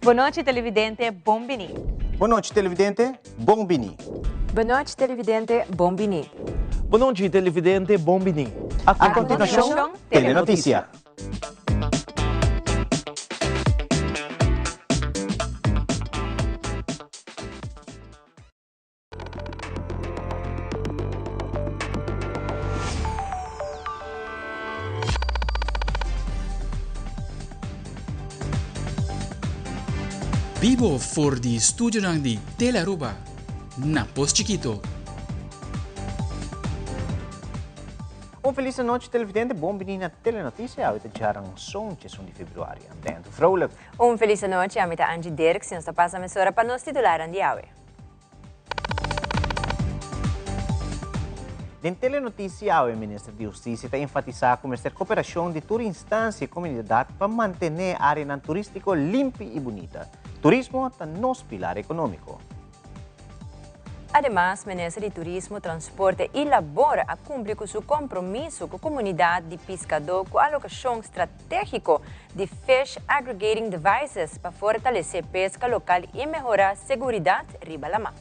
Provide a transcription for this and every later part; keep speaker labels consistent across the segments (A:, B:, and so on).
A: Bon nochi televidente, bon bini.
B: Bon nochi televidente, bon bini.
C: Bon nochi televidente, bon bini.
D: Bon nochi televidente, bon bini.
B: A continuacion, Telenoticia.
E: Bibo for di studionan di Telearuba na Pos Chikito.
B: Un feliz anochi televidente, bon bini na Telenoticia, awe ta djaranson 11 di februari. Am Dento Vrolijk.
C: Un feliz anochi, ami ta Angie Dirks y nos ta pasa mesora pa nos titularnan di awe.
B: Den Telenoticia awe Minister di Husticia ta enfatisa cu mester cooperacion di tur instancia y comunidad pa mantene areanan turistico limpi y bunita. Turismo ta nos pilar economico.
C: Ademas, Minister di Turismo, Transporte y Labor a cumpli cu su compromiso cu comunidad di piscador cu alocacion strategico di Fish Aggregating Devices pa fortalece pesca local y mehora seguridad riba lama.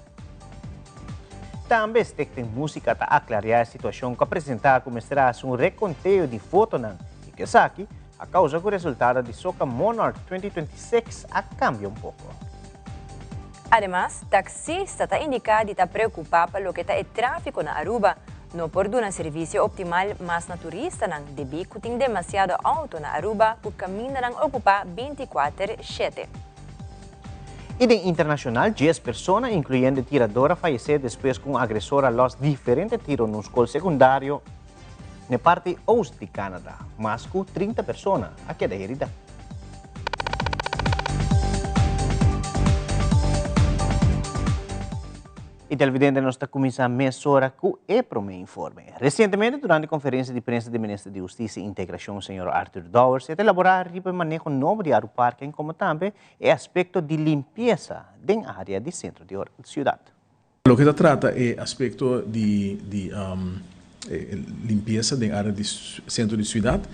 B: Tambe Stichting Musica ta aclaria e situacion cu a presenta cu mester a haci un reconteo di votonan y cu esaki a causa cu resultado di Soca Monarch 2026 a cambia un poco.
C: Ademas, taxista ta indica di ta preocupa pa loke ta e trafico na Aruba. No por duna servicio optimal mas na turistanan debí cu tin demasiado auto na Aruba cu camindanan ocupa binticuater shete.
B: Y den internacional, dies persona, incluyendo e tirador, a fayece despues cu un agresor a los diferente tiro na un scol secundario na e parti oost di Canada. Mas cu 30 persona a keda herida. Y televidente nos ta cuminsa mesora cu e prome informe. Recientemente durante conferencia di prensa di Minister di Husticia y Integracion señor Arthur Dowers e ta elabora riba e maneho nobo di Aruparken como tambe e aspecto di limpieza den area di centro di ciudad.
F: Loke ta trata e aspekto di di limpiesa den área di sentro di siudat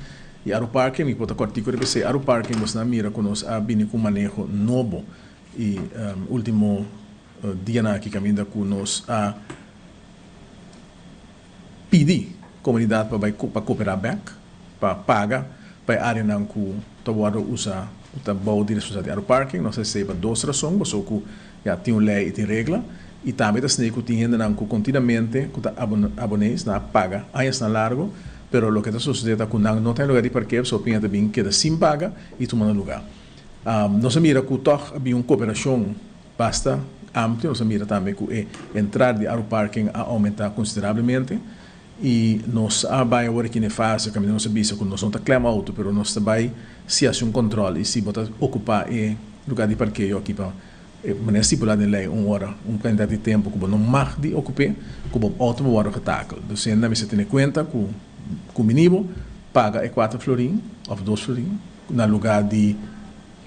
F: i Aruparken, mi por ta kòrtiku riba esei. Aruparken nos a mira ku nos a bini ku un maneho nobo i último dianan aki kaminda ku nos a pidi komunidat pa bai pa koperá bèk, pa paga pa e áreanan ku ta wòrdu usá ku ta bou di responsabilidat di Aruparking. Nos a esei pa dos rason, pasobra ku ya tin un lei i tin regla i tambe ta snei ku tin hendenan ku kontinuamente ku ta abonees nan a paga añasnan largu, pero loke ta sosodé ta ku nan no ta den lugá di parker, so piña ta bin keda sin paga i tuma nan lugá. Nos a mira ku tòg a bin un koperashon basta amplio, nos a mira tambe ku e entrada di Aruparking a oumentá konsiderablemente i nos a bai awor aki na e fase kaminda nos a bisa ku nos no ta klem outo pero nos ta bai si hasi un kòntròl i si bo ta okupá e lugá di parkeo aki pa e manera stipulá den lei un ora, un kantidat di tempu ku bo no mag di okup'é ku bo outo bo wòrdu getakel. Dus hende mester tene kuenta ku ku bini bo paga e kuater florin òf dos florin na lugá di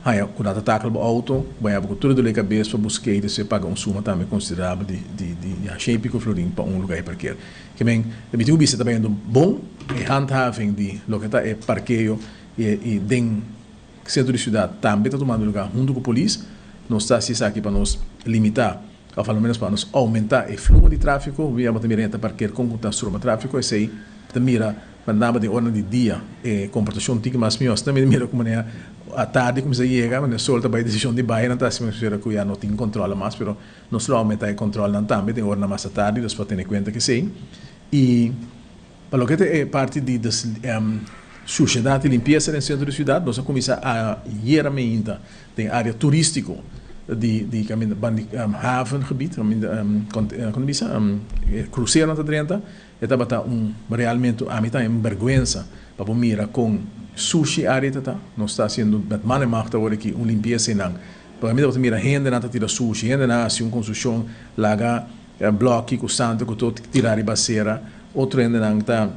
F: Haña ku nan ta takel bo outo, bo haña bo ku tur e dolé kabes pa busk'é i despues paga un suma tambe konsiderabel di di di ya shen i piko florin pa un lugá di parker. Ke men, mi tin ku bisa ta bayendo bon e handhaving di loke ta e parkeo i i den sentro di siudat tambe ta tumando lugá huntu ku polis. Nos ta hasi esaki pa nos limitá òf a lo menos pa nos oumentá e fluho di tráfiko. Mi tabata mira hende ta parker kon ku ta stroba tráfiko esei ta mira. Mandaba den oranan di dia e komportashon tiki mas mihó. Asina mi ta mira ku manera atardi kuminsá yega, manera sol ta bai desishon di bai, nan ta hasi manera ku ya no tin kòntròl mas, pero nos lo oumentá e kòntròlnan tambe den oranan mas atardi, dus pa tene kuenta ku esei. I pa loke ta e parti di shushedat i limpiesa den sentro di siudat, nos a kuminsá ayera meinta den área turístiko di di kaminda banda di havengebied, kaminda kon ta bisa e kruseronan ta drenta. E tabata un realmente ami ta un berguensa pa bo mira con sushi area ta ta. Nos ta haciendo met man en macht awor aki un limpieza eynan. Pasobra ami tabata mira hendenan ta tira sushi, hendenan a haci un construccion laga bloki cu santo cu tot tira riba acera, otro hendenan ta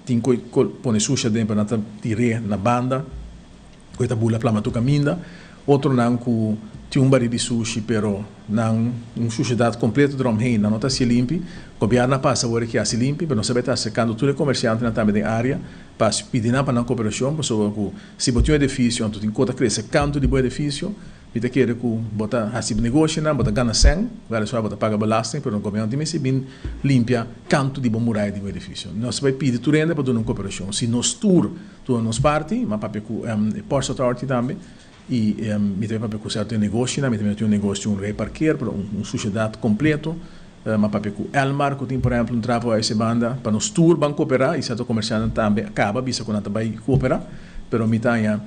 F: tin cu pone sushi aden pero nan ta tir'e na banda. Ku e ta bula plama tur kaminda. Otronan ku tin un bari di sushi pero nan un shushedat kompleto dromheen nan no ta hasi limpi. Gobièrnu a pasa awor ki hasi limpi pero nos a bai ta aserkando tur e komersiantenan tambe den área pa pidi nan pa nan koperashon pasobra ku si bo tin un edifisio anto tin kos ta krese kantu di bo edifisio. Mi ta kere ku bo ta hasi bo negoshinan, bo ta gana sèn, wèliswar bo ta paga belasting, pero gobièrnu tin mester bin limpia kantu di bo muraya di bo edifisio. Nos ta bai pidi tur hende pa duna un koperashon. Si nos tur duna nos parti, mi a papia ku e Ports Authority tambe, i mi ta bai papia ku sèrto negoshinan, mi ta mira tin un negoshi un rei parker, pero un sushedat kompleto. Mi a papia ku Elmar ku tin por ehèmpel un trafo a ese banda, pa nos tur ban koperá i sèrto komersiantenan tambe a kaba bisa ku nan ta bai koperá, pero mi ta haña.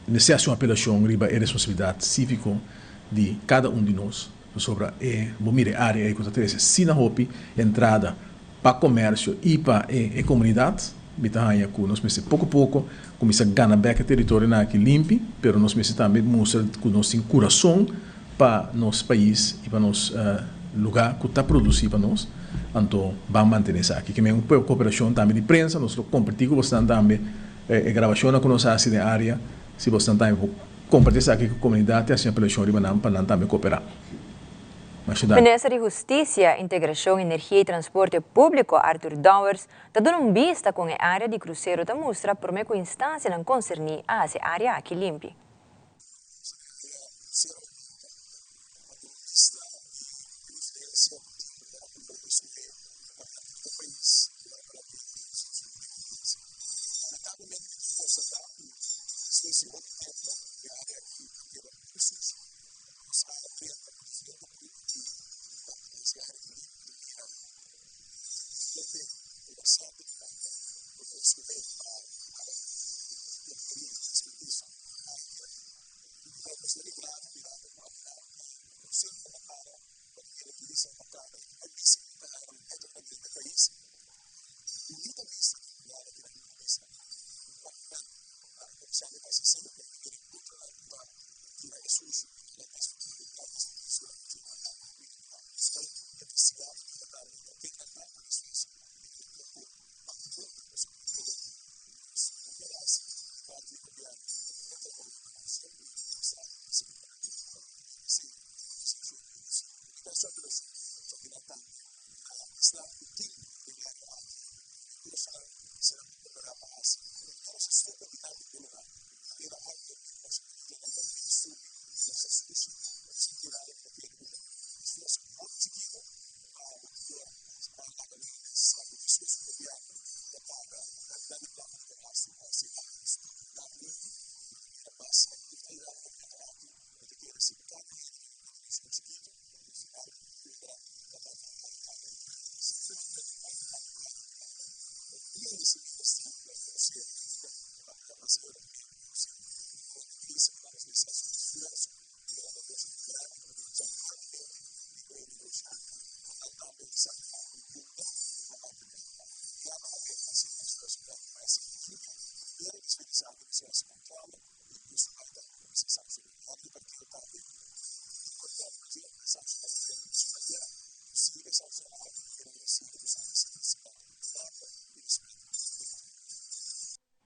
F: Mester hasi un apelashon riba e responsabilidat síviko di kada un di nos, pasobra e bo mira e área ei ku ta trese asina hopi entrada pa komersio i pa e komunidat. Mi ta haña ku nos mester poko poko kuminsá gana bèk e teritorionan aki limpi, pero nos mester tambe mustra ku nos tin kurason pa nos pais i pa nos lugá ku ta produsí pa nos, anto ban mantené esaki. Ke men un koperashon tambe di prensa, nos lo kompartí ku bosnan tambe. E grabashonnan ku nos a hasi den área, si bosnan tambe por kompartí esaki ku komunidat i hasi un apelashon riba nan pa nan tambe kooperá. Masha danki.
C: Minister di Hustisia, Integrashon, Energia i Transporte Públiko Arthur Dowers ta duna un bista kon e área di krusero ta mustra promé ku instansianan konserní a hasi e área aki limpi.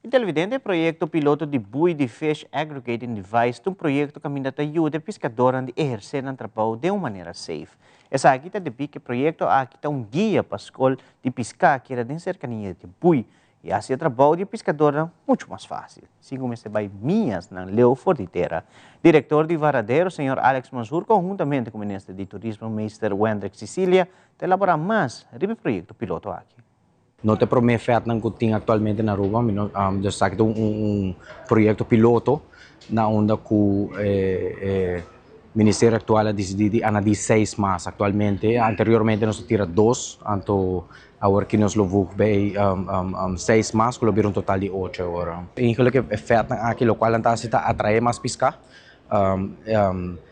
B: E televidente, e proyekto piloto di bui di Fish Aggregating Device ta un proyekto kaminda ta yuda e piskadornan di ehersé nan trabou den un manera safe. Esaki ta debí ku e proyekto aki ta un guia pa skol di piská keda den serkania di bui i hasi e trabou di e piskadornan muchu mas fásil, sin ku mester bai miasnan leu for di tera. Direktor di Varadero, señor Alex Mansur, konhuntamente ku Minister di Turismo, Meester Wendrick Cicilia, ta elaborá mas riba e proyekto piloto aki.
G: No ta e prome fetnan cu tin actualmente na Aruba, mi no, dus esaki ta un proyecto piloto na unda cu e ministerio actual a dicidi di anadi seis mas actualmente. Anteriormente nos a tira dos, anto awor ki nos lo voeg bij seis mas cu lo bira un total di ocho awor. Eigenlijk e fetnan aki locual nan ta haci ta atrae mas pisca,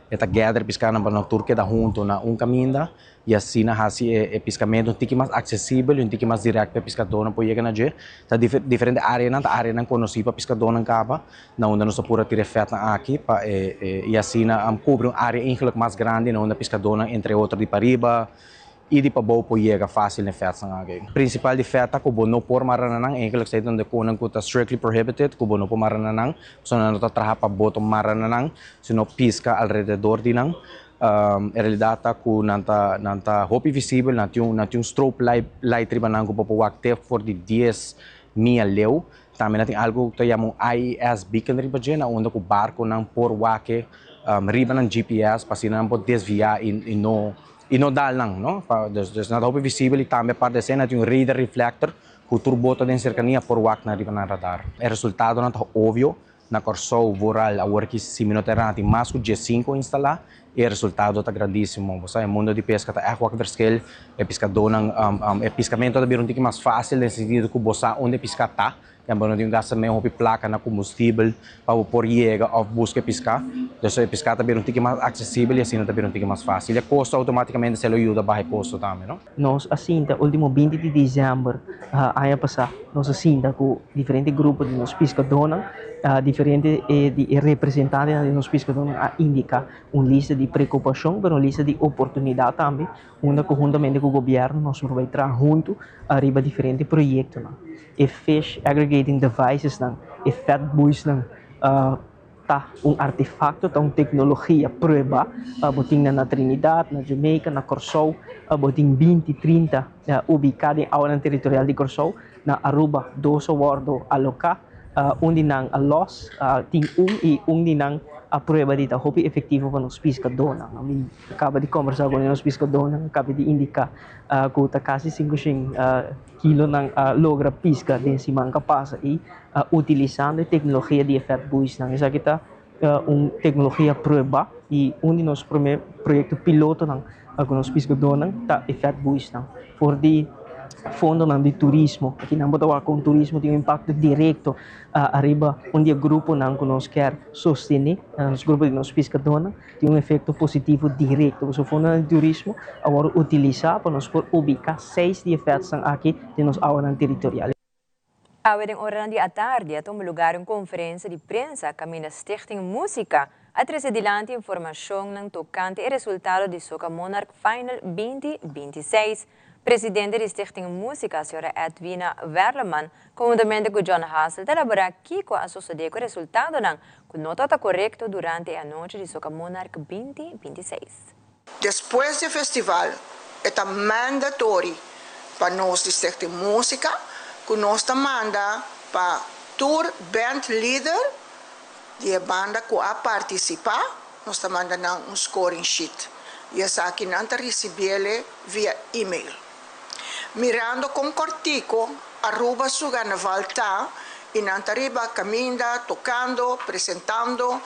G: e ta gather piscanan pa nan tur keda hunto na un caminda. I asina hasi e piskamentu un tiki mas aksesibel i un tiki mas dirèkt pa e piskadónan por yega na dje. Ta diferente áreanan ta áreanan konosí pa piskadónan kaba, na unda nos ta pura tira e fètnan aki pa e i asina kubri un área eigenlik mas grandi na unda piskadónan entre otro di pariba i di pabou por yega fásil na e fètnan aki. Prinsipal di fèt ta ku bo no por mara na nan, eigenlik esei ta un di e konan ku ta strictly prohibited ku bo no por mara na nan, pasobra nan no ta traha pa boto mara na nan, sino piska alrededor di nan. E realidat ta ku nan ta nan ta hopi visibel, nan tin un nan tin un strobe light light riba nan ku bo por wak te for di dies mia leu. Tambe nan tin algu ku ta yama un IES beacon riba dje na unda ku barkonan por wak e riba nan GPS pa asina nan por desviá i no i no dal nan, no. Pa dus dus nan ta hopi visibel i tambe aparte di esei nan tin un radar reflector ku tur boto den serkania por wak nan riba nan radar. E resultadonan ta obvio. Na Kòrsou, vooral awor ki si mi no ta erá tin mas ku diesinku instalá i e resultado ta grandísimo. Bo sa e mundo di peska ta ègt wak verschil. E piskadónan, e piskamentu ta bira un tiki mas fásil den sentido ku bo sa unda e piská ta. Ya bo no tin ku gasta men hopi plaka na kombustibel pa bo por yega òf buska e piská. Dus e piská ta bira un tiki mas aksesibel i asina ta bira un tiki mas fásil. E kosto outomátikamente esei lo yuda baha e kosto tambe, no?
H: Nos a sinta último 20 di desèmber aña pasá, nos a sinta ku diferente grupo di nos piskadónan, diferente di e representantenan di nos piskadónan a indiká un lista di preokupashon pero un lista di oportunidat tambe unda ku huntamente ku gobièrnu nos por bai traha huntu ariba diferente proyektonan. E fish aggregating devicesnan, e fat buoysnan ta un artefakto, ta un teknologia prueba. Bo tin nan na Trinidad, na Jamaica, na Kòrsou. Bo tin 20, 30 ubiká den awanan teritorial di Kòrsou. Na Aruba dos a wòrdu aloká, un di nan a lòs, tin un i un di nan a prueba di ta hopi efektivo pa nos piskadónan. Mi kaba di kòmbersá ku nos piskadónan, a kaba di indiká ku ta kasi 500 Kilonan a logra piska den siman ka pasa i utilisando e teknologia di e fat buoysnan. Esaki ta un teknologia prueba i un di nos prome proyekto pilotonan ku nos piskadónan ta e fat buoysnan. For di fondonan di turismo, aki nan bo ta wak kon turismo tin un impakto direkto ariba un di e gruponan ku nos kier sostené, nos grupo di nos piskadónan. Tin un efekto positivo direkto pasobra fondonan di turismo a wòrdu utilisá pa nos por ubiká seis di e fètsnan aki den nos awanan teritorial.
C: Awe den oranan di atardi a tuma lugar un konferensia di prensa kaminda Stichting Musica a trese dilanti informashonnan tokante e resultado di Soca Monarch Final 2026. Presidente di Stichting Musica, señora Edwina Werleman, conhuntamente cu John Hassel ta elabora kico a sosode cu e resultadonan cu no tabata corecto durante e anochi di Soca Monarch 2026.
I: Despues di e festival e ta mandatory pa nos di Stichting Musica cu nos ta manda pa tur band leader di e banda cu a participa, nos ta manda nan un scoring sheet y esaki nan ta ricibiele via email. Mirando con cortico Aruba su carnaval ta y nan ta riba caminda tocando, presentando,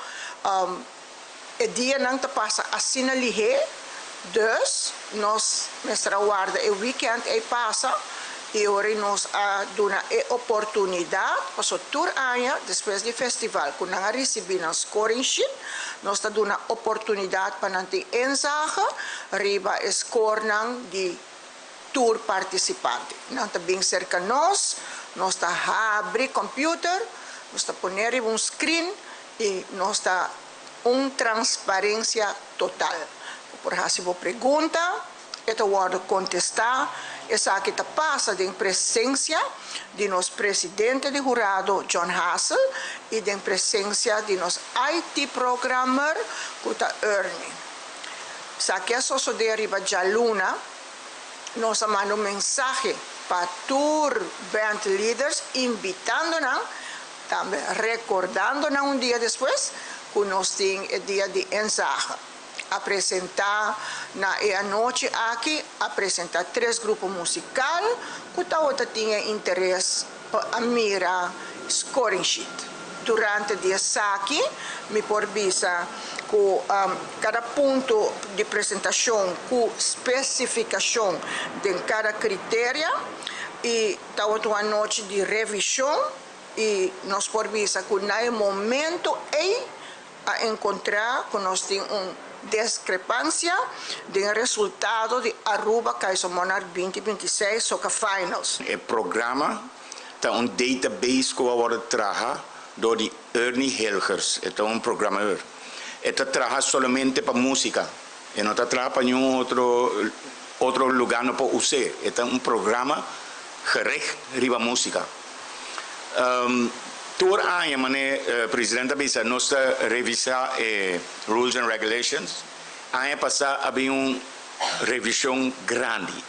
I: e dianan ta pasa asina lihe, dus nos mester a warda e weekend ey pasa y ora nos a duna e oportunidad, paso tur aña despues di festival cu nan a ricibi nan scoring sheet, nos ta duna oportunidad pa nan tin inzage riba e scorenan di tur participante. Nan ta bin cerca nos, nos ta habri computer, nos ta pone riba un screen y nos ta un transparencia total. Bo por haci bo pregunta, e ta wordo contesta. Esaki ta pasa den presencia di nos presidente di hurado John Hassel y den presencia di nos IT programmer cu ta Ernie. Esaki a sosode riba djaluna. Nos a manda un mensahe pa tur band leaders invitando nan, tambe recordando nan un dia despues cu nos tin e dia di inzage. A presenta na e anochi aki a presenta tres grupo musical cu tawata tin e interes pa a mira scoring sheet. Durante di esaki mi por bisa cu cada punto di presentacion cu specificacion den cada criteria y tawata un anochi di revision y nos por bisa cu na e momento ey a encontra cu nos tin un discrepancia den e resultado di Aruba Kaiser Monarch 2026 Soca Finals.
J: E programa ta un database cu a wordo traha door di Ernie Hilgers, e ta un programeur. E ta traha solamente pa musica, e no ta traha pa niun otro otro lugar no por us'e, e ta un programa gericht riba musica. Tur aña, mane president a bisa, nos ta revisa e rules and regulations. Aña pasa a bin un revision grandi.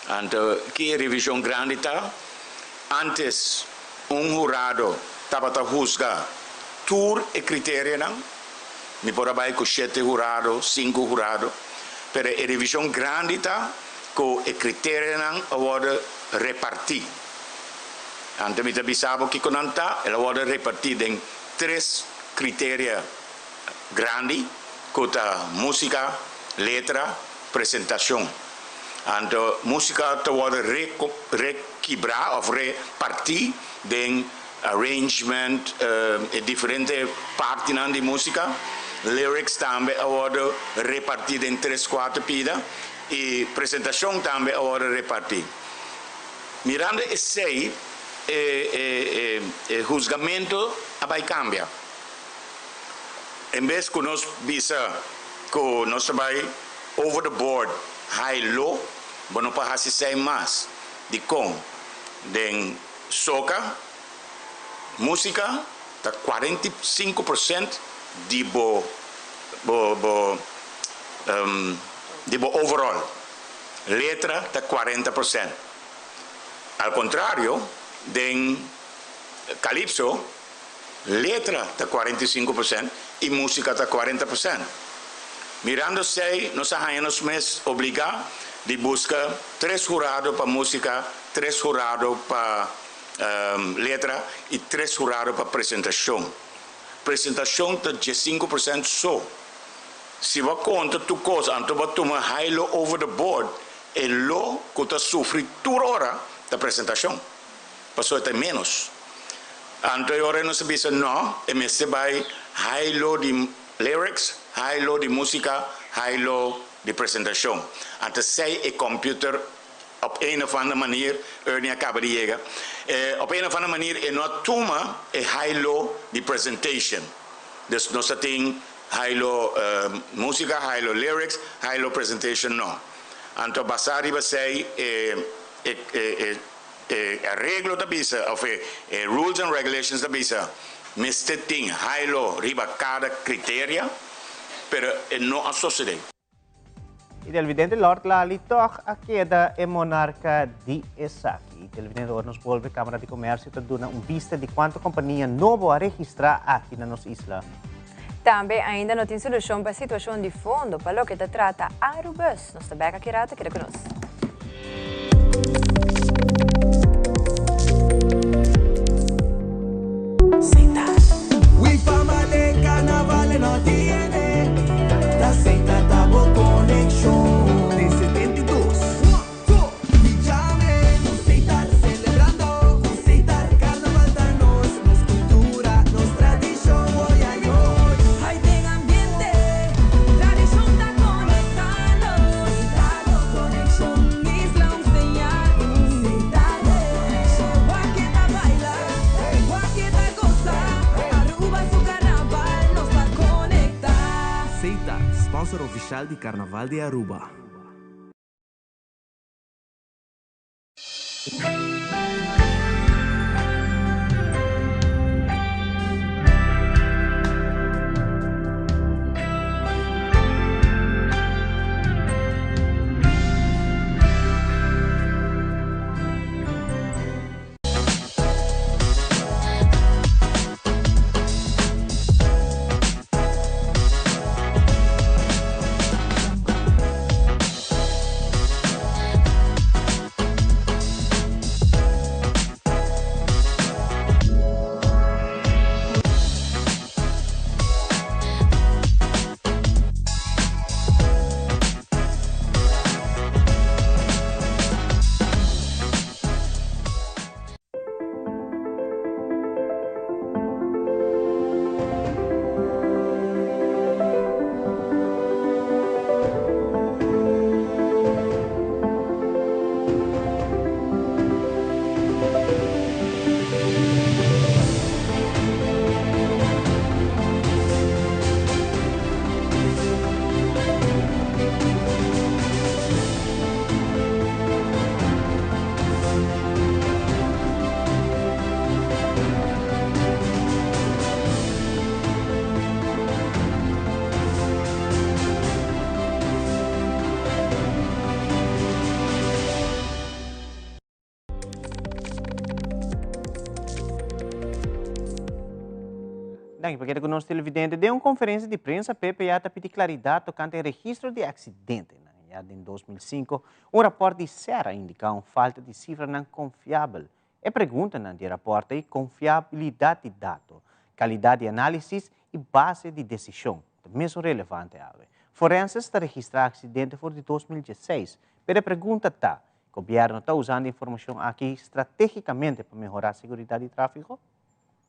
J: Anto ki e revision grandi ta? Antes. Un hurado tabata husga tur e kriterianan. Mi por a bai ku shete hurado, sinku hurado, pero e revishon grandi ta ku e kriterianan a wòrdu repartí. Anto mi ta bisa bo kiko nan ta, el a wòrdu repartí den tres kriteria grandi ku ta músika, letra, presentashon. Anto músika ta wòrdu rekibrá òf repartí den arrangement, e diferente partinan di músika. Lyrics tambe a wòrdu repartí den tres kuater pida i presentashon tambe a wòrdu repartí. Mirando esei e e huzgamentu a bai kambia. En bes ku nos bisa ku nos ta bai over the board high low, bo no por hasi esei mas. Dikon? Den soka, músika ta 45% di bo bo bo di bo overall. Letra ta 40%. Al kontrario, den kalipso, letra ta 45% i músika ta 40%. Mirando esei, nos a haña nos mes obligá di buska tres hurado pa músika, tres hurado pa letra i tres hurado pa presentashon. Presentashon ta 15% so. Si bo a konta tur kos anto bo a tuma high-low over the board, e lo ku ta sufri tur ora ta presentashon, pasobra e ta ménos. Anto e ora nos a bisa no, e mester bai high-low di lyrics, high-low di músika, high-low di presentashon. Anto esei e computer op een of ander manier, Ernie a kaba di yega, op een of ander manier e no a tuma e high-low di presentation. Dus nos ta tin High-low músika, high-low lyrics, high-low presentation no. Anto basá riba esei e e e areglo ta bisa òf e e rules and regulations ta bisa mester tin high-low riba kada kriteria, pero e no a sosodé.
B: I televidente Lord Lali tòg a keda e monarka di esaki. Televidente ora nos bolbe Kámara di Komèrsio ta duna un bista di kuantu kompania nobo a registrá aki na nos isla.
C: Tambe ainda no tin solushon pa e situashon di fondo pa loke ta trata Arubus. Nos ta bèk aki rato, keda ku nos.
D: Sponsor oficial di Carnaval di Aruba.
B: Danki pa keda ku nos, televidente. Den un konferensia di prensa, PPA ta pidi klaridat tokante e registro di aksidentenan. Ya den 2005, un rapòrt di SER a indiká un falta di sifranan konfiabel. E preguntanan di e rapòrt ta konfiabilidat di dato, kalidat di análisis i base di desishon. Ta mesun relevante awe. Forenses ta registrá aksidente for di 2016, pero e pregunta ta, gobièrnu ta usando informashon aki stratégikamente pa mehorá seguridat di tráfiko?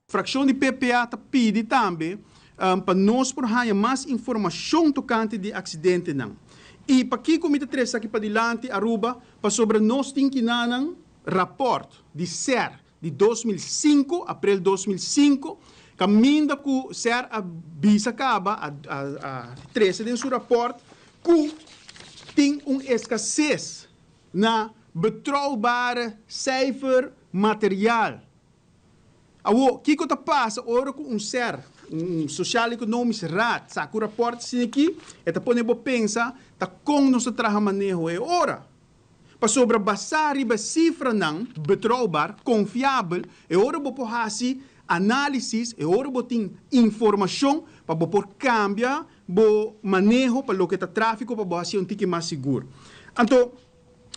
K: Frakshon di PPA ta pidi tambe pa nos por haña mas informashon tokante di aksidentenan. I pakiko mi ta trese aki padilanti Aruba? Pasobra nos tin kinanan rapòrt di SER di 2005, aprel 2005, kaminda ku SER a bisa kaba, a a trese den su rapòrt ku tin un eskases na betrouwbare cijfer materiaal. Awor, kiko ta pasa ora ku un ser, un Sociaal Economisch Raad, saka un rapòrt asina aki? E ta pone bo pensa ta kon nos ta traha maneho e ora. Pasobra basá riba sifranan betrouwbaar, konfiabel, e ora bo por hasi análisis, e ora bo tin informashon pa bo por kambia bo maneho pa loke ta tráfiko pa bo hasié un tiki mas sigur. Anto,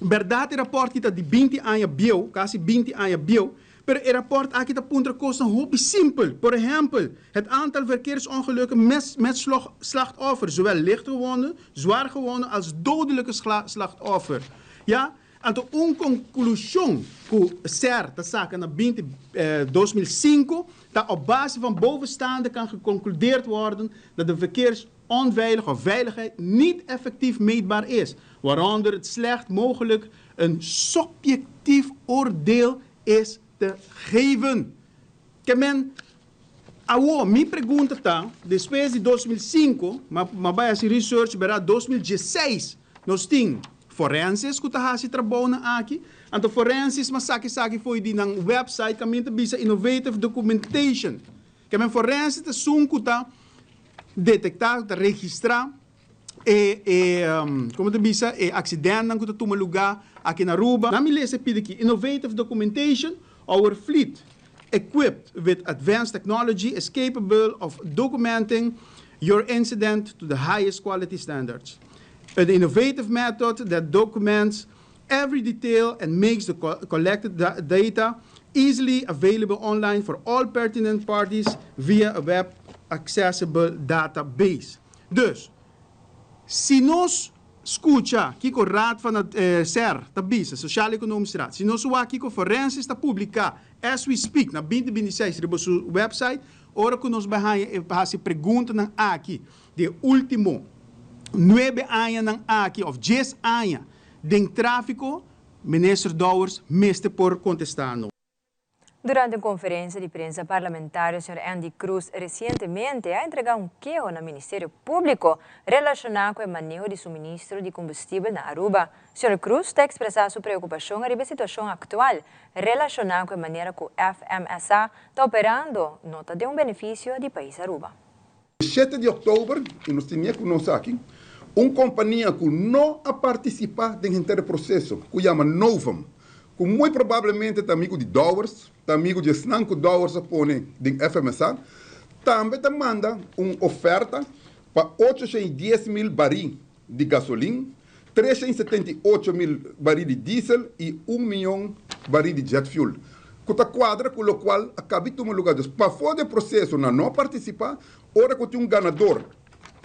K: Bèrdat e rapòrt ki ta di 20 aña bieu, kasi 20 aña bieu, pero e rapòrt aki ta puntra kosnan hopi simpel. Por ehèmpel, het aantal verkeersongelukken met met slachtoffer, zowel lichtgewonden, zwaargewonden als dodelijke slachtoffer. Ya, anto un konklushon ku SER ta saka na 20 2005 ta op base van bovenstaande kan geconcludeerd worden dat de verkeers onveilig of veiligheid niet effectief meetbaar is, waaronder het slecht mogelijk een subjectief oordeel is te geven. Ke men, awor, mi pregunta ta, despues di 2005, m'a m'a bai hasi research, bèrdat, 2016 nos tin forenses ku ta hasi trabounan aki, anto forenses m'a saki esaki fo'i di nan website kaminda ta bisa innovative documentation. Ke men forense ta esun ku ta detektá, ta registrá e e komo ta bisa e aksidentnan ku ta tuma lugá aki na Aruba. Nan mi lesa e pidi aki, Innovative documentation, our fleet equipped with advanced technology is capable of documenting your incident to the highest quality standards. An innovative method that documents every detail and makes the collected data easily available online for all pertinent parties via a web accessible database. Dus, si nos skucha kiko Raad van SER ta bisa, Sociaal Economische Raad, si nos wak kiko Forensis ta publiká as we speak na 2026 riba su website, ora ku nos bai haña e hasi preguntanan aki di e último nuebe añanan aki òf 10 aña den tráfiko, Minister Dowers mester por kontestá nos.
C: Durante un konferensia di prensa parlamentario señor Endy Croes resientemente a entregá un keho na Ministerio Públiko relashoná ku e maneho di suministro di kombustibel na Aruba. Señor Croes ta ekspresá su preokupashon ariba e situashon aktual relashoná ku e manera ku FMSA ta operando no ta den un benefisio di pais Aruba.
L: 7 di òktober, i nos tin ku nos aki, un kompania ku no a partisipá den henter e proseso, ku yama Novum, ku muy probablemente ta amigu di Dowers, ta amigu di esnan ku Dowers a pone den FMSA, tambe ta manda un oferta pa 810 mil barí di gasolin, 378 mil barí di diesel i 1 mion barí di jet fuel. Ku ta kuadra ku lokual a kaba di tuma lugá. Dus pafó di e proseso nan no partisipá, ora ku tin un ganadó.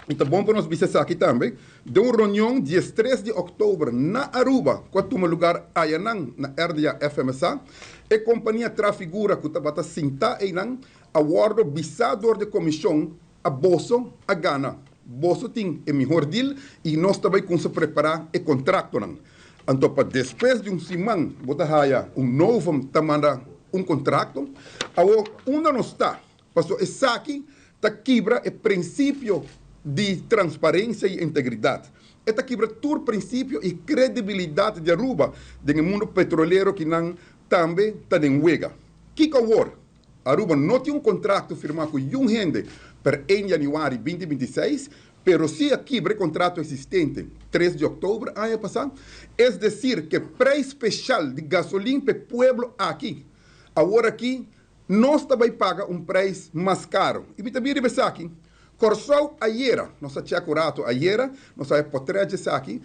L: I ta bon pa nos bisa aki tambe, di un reunion dia 3 di òktober na Aruba, ku a tuma lugá ayanan na RDA FMSA, e kompania Trafigura ku tabata sintá einan, a wòrdu bisá dor di komishon a boso a gana. Boso tin e mihó deal i nos tambe kuminsá prepará e kontraktonan. Anto, pa despues di un siman, bo ta haya un Novum ta manda un kontrakto. Awor, unda nos ta? Paso esaki ta kibra e prinsipio di transparensia i integridat. E ta kibra tur prinsipio i kredibilidat di Aruba den mundu petrolero ku nan tambe ta den wega. Kiko awor? Aruba no tin un kontrakto firmá ku ningun hende pa 1 yanüari 2026, pero si a kibra e kontrato eksistente 3 di òktober aña pasá, es desir, ku e preis spesial di gasolin pa pueblo aki, awor aki. Nos ta bay paga un prijs mas caro. Y mi ta bin riba esaki. Corsou ayera, nos a check un rato ayera, nos a potret esaki,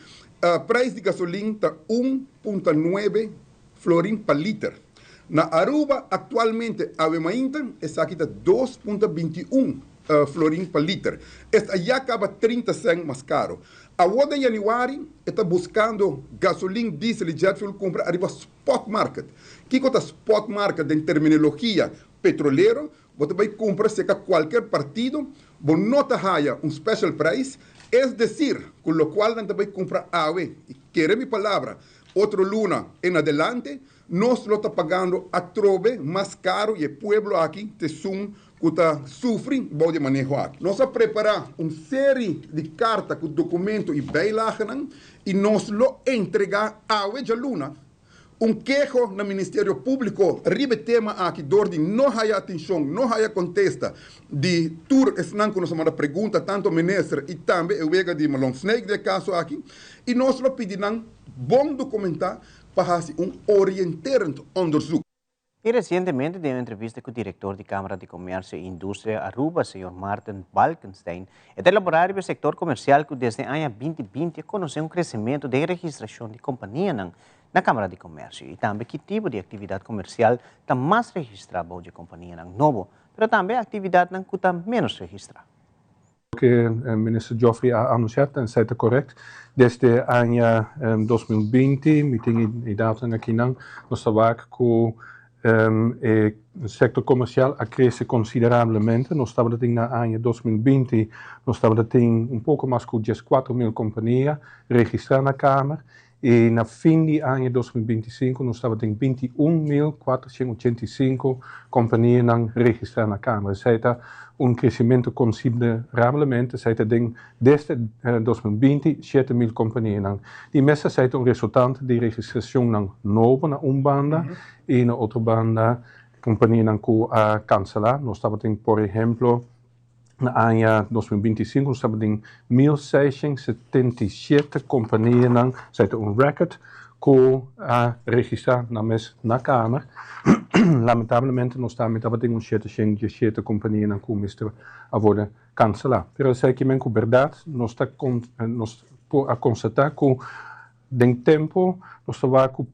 L: prijs di gasolin ta 1.9 florin pa liter. Na Aruba actualmente awe mainta esaki ta 2.21 florin pa liter. Esta ya caba 30 cent mas caro. Awor den januari e ta buscando gasolin, diesel y jet fuel cumpra ariba spot market. Kico ta spot market den terminologia petrolero? Bo ta bay cumpra cerca cualkier partido, bo no ta haya un special price, es decir, cu locual nan ta bay cumpra awe, y kere mi palabra, otro luna en adelante, nos lo ta pagando atrobe mas caro y e pueblo aki ta esun cu ta sufri bou di e maneho aki. Nos a prepara un serie di carta cu documento y bijlagenan y nos lo entrega awe djaluna un keho na Ministerio Publico riba e tema aki dor di no haya atencion, no haya contesta di tur esnan cu nos a manda pregunta, tanto Minister y tambe e wega di Malon Snake den e caso aki, y nos lo pidi nan bon documenta pa haci un orienterend onderzoek.
B: Y recientemente den un entrevista cu director di Camara di Comercio y Industria Aruba, señor Maarten Balkenstein, e ta elabora riba e sector comercial cu desde aña 2020 a conoce un crecemento den registracion di companianan na Camara di Comercio y tambe ki tipo di actividad comercial ta mas registra bou dje companianan nobo, pero tambe actividadnan cu ta menos registra.
M: Loke Minister Geoffrey a anuncia ta esei ta correct. Desde aña 2020, mi tin e datonan akinan, nos ta wak cu e sector comercial a crece considerablemente. Nos tabata tin na aña 2020, nos tabata tin un poco mas cu 14.000 compania registra na Kamer Y na fin di aña 2025 nos tabatin 21.485 companianan registra na Kamer. Esey ta un crecimento considerablemente, esey ta den desde 2020 7.000 companianan. Di mes esey ta un resultante di registracionnan nobo na un banda y na otro banda companianan cu a cancela. Nos tabatin por ehemplo na aña 2025 nos tabatin 1677 companianan, esey ta un record, cu a registra nan mes na Kamer. Lamentablemente nos tambe tabatin un 717 companianan cu mester a worde cancela. Pero esey kimen cu berdad nos ta nos por a constata cu den tempo nos ta wak cu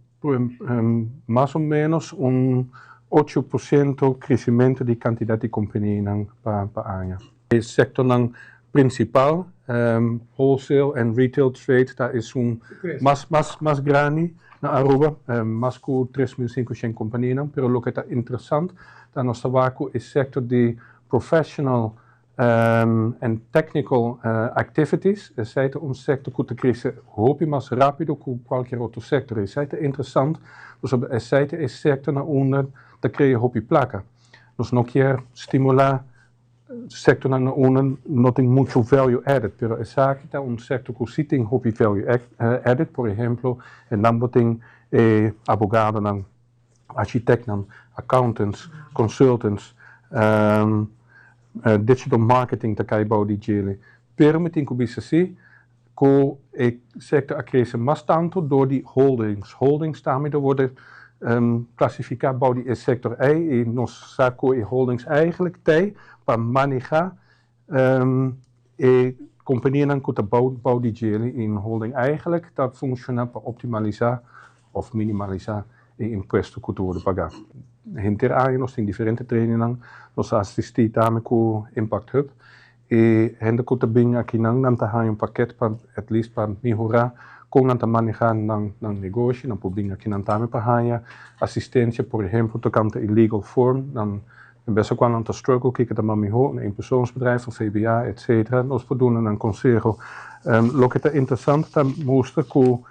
M: mas o menos un 8% crecimento di cantidad di companianan pa aña. E sectornan principal, wholesale en retail trade, ta esun mas mas mas grandi na Aruba, mas cu 3500 companianan, pero loke ta interesant ta nos ta wak cu e sector di professional and technical activities, esey ta un sector cu ta crece hopi mas rapido cu cualkier otro sector. Esey ta interesant pasobra esey ta e sector na unda ta crea hopi placa. Nos no kier stimula sectornan na unda no tin mucho value added, pero esaki ta un sector cu si tin hopi value added. Por ehemplo, e nan bo tin e abogadonan, architectnan, accountants, consultants, digital marketing ta cay bou di djele. Pero mi tin cu bisa si cu e sector a crece mas tanto door di holdings. Holdings tambe ta worde clasifica bou di e sector ey y nos sa cu e holdings eigenlijk t'ey pa maneha e companianan cu ta bou di djele y un holding eigenlijk ta funciona pa optimalisa of minimalisa e impuesto cu ta worde paga. Henter aña nos tin diferente trainingnan, nos a asisti tambe cu Impact Hub y hende cu ta bin akinan nan ta haña un paket pa at least pa mehora con nan ta maneha nan nan negoshi. Nan por bin akinan tambe pa haña asistencia, por ehemplo tocante e legal form, nan en bes cuando nan ta struggle kico ta mas miho, un eenpersoonsbedrijf of VBA, etcetera. Nos por duna nan conseho. Loke ta interesante ta mustra cu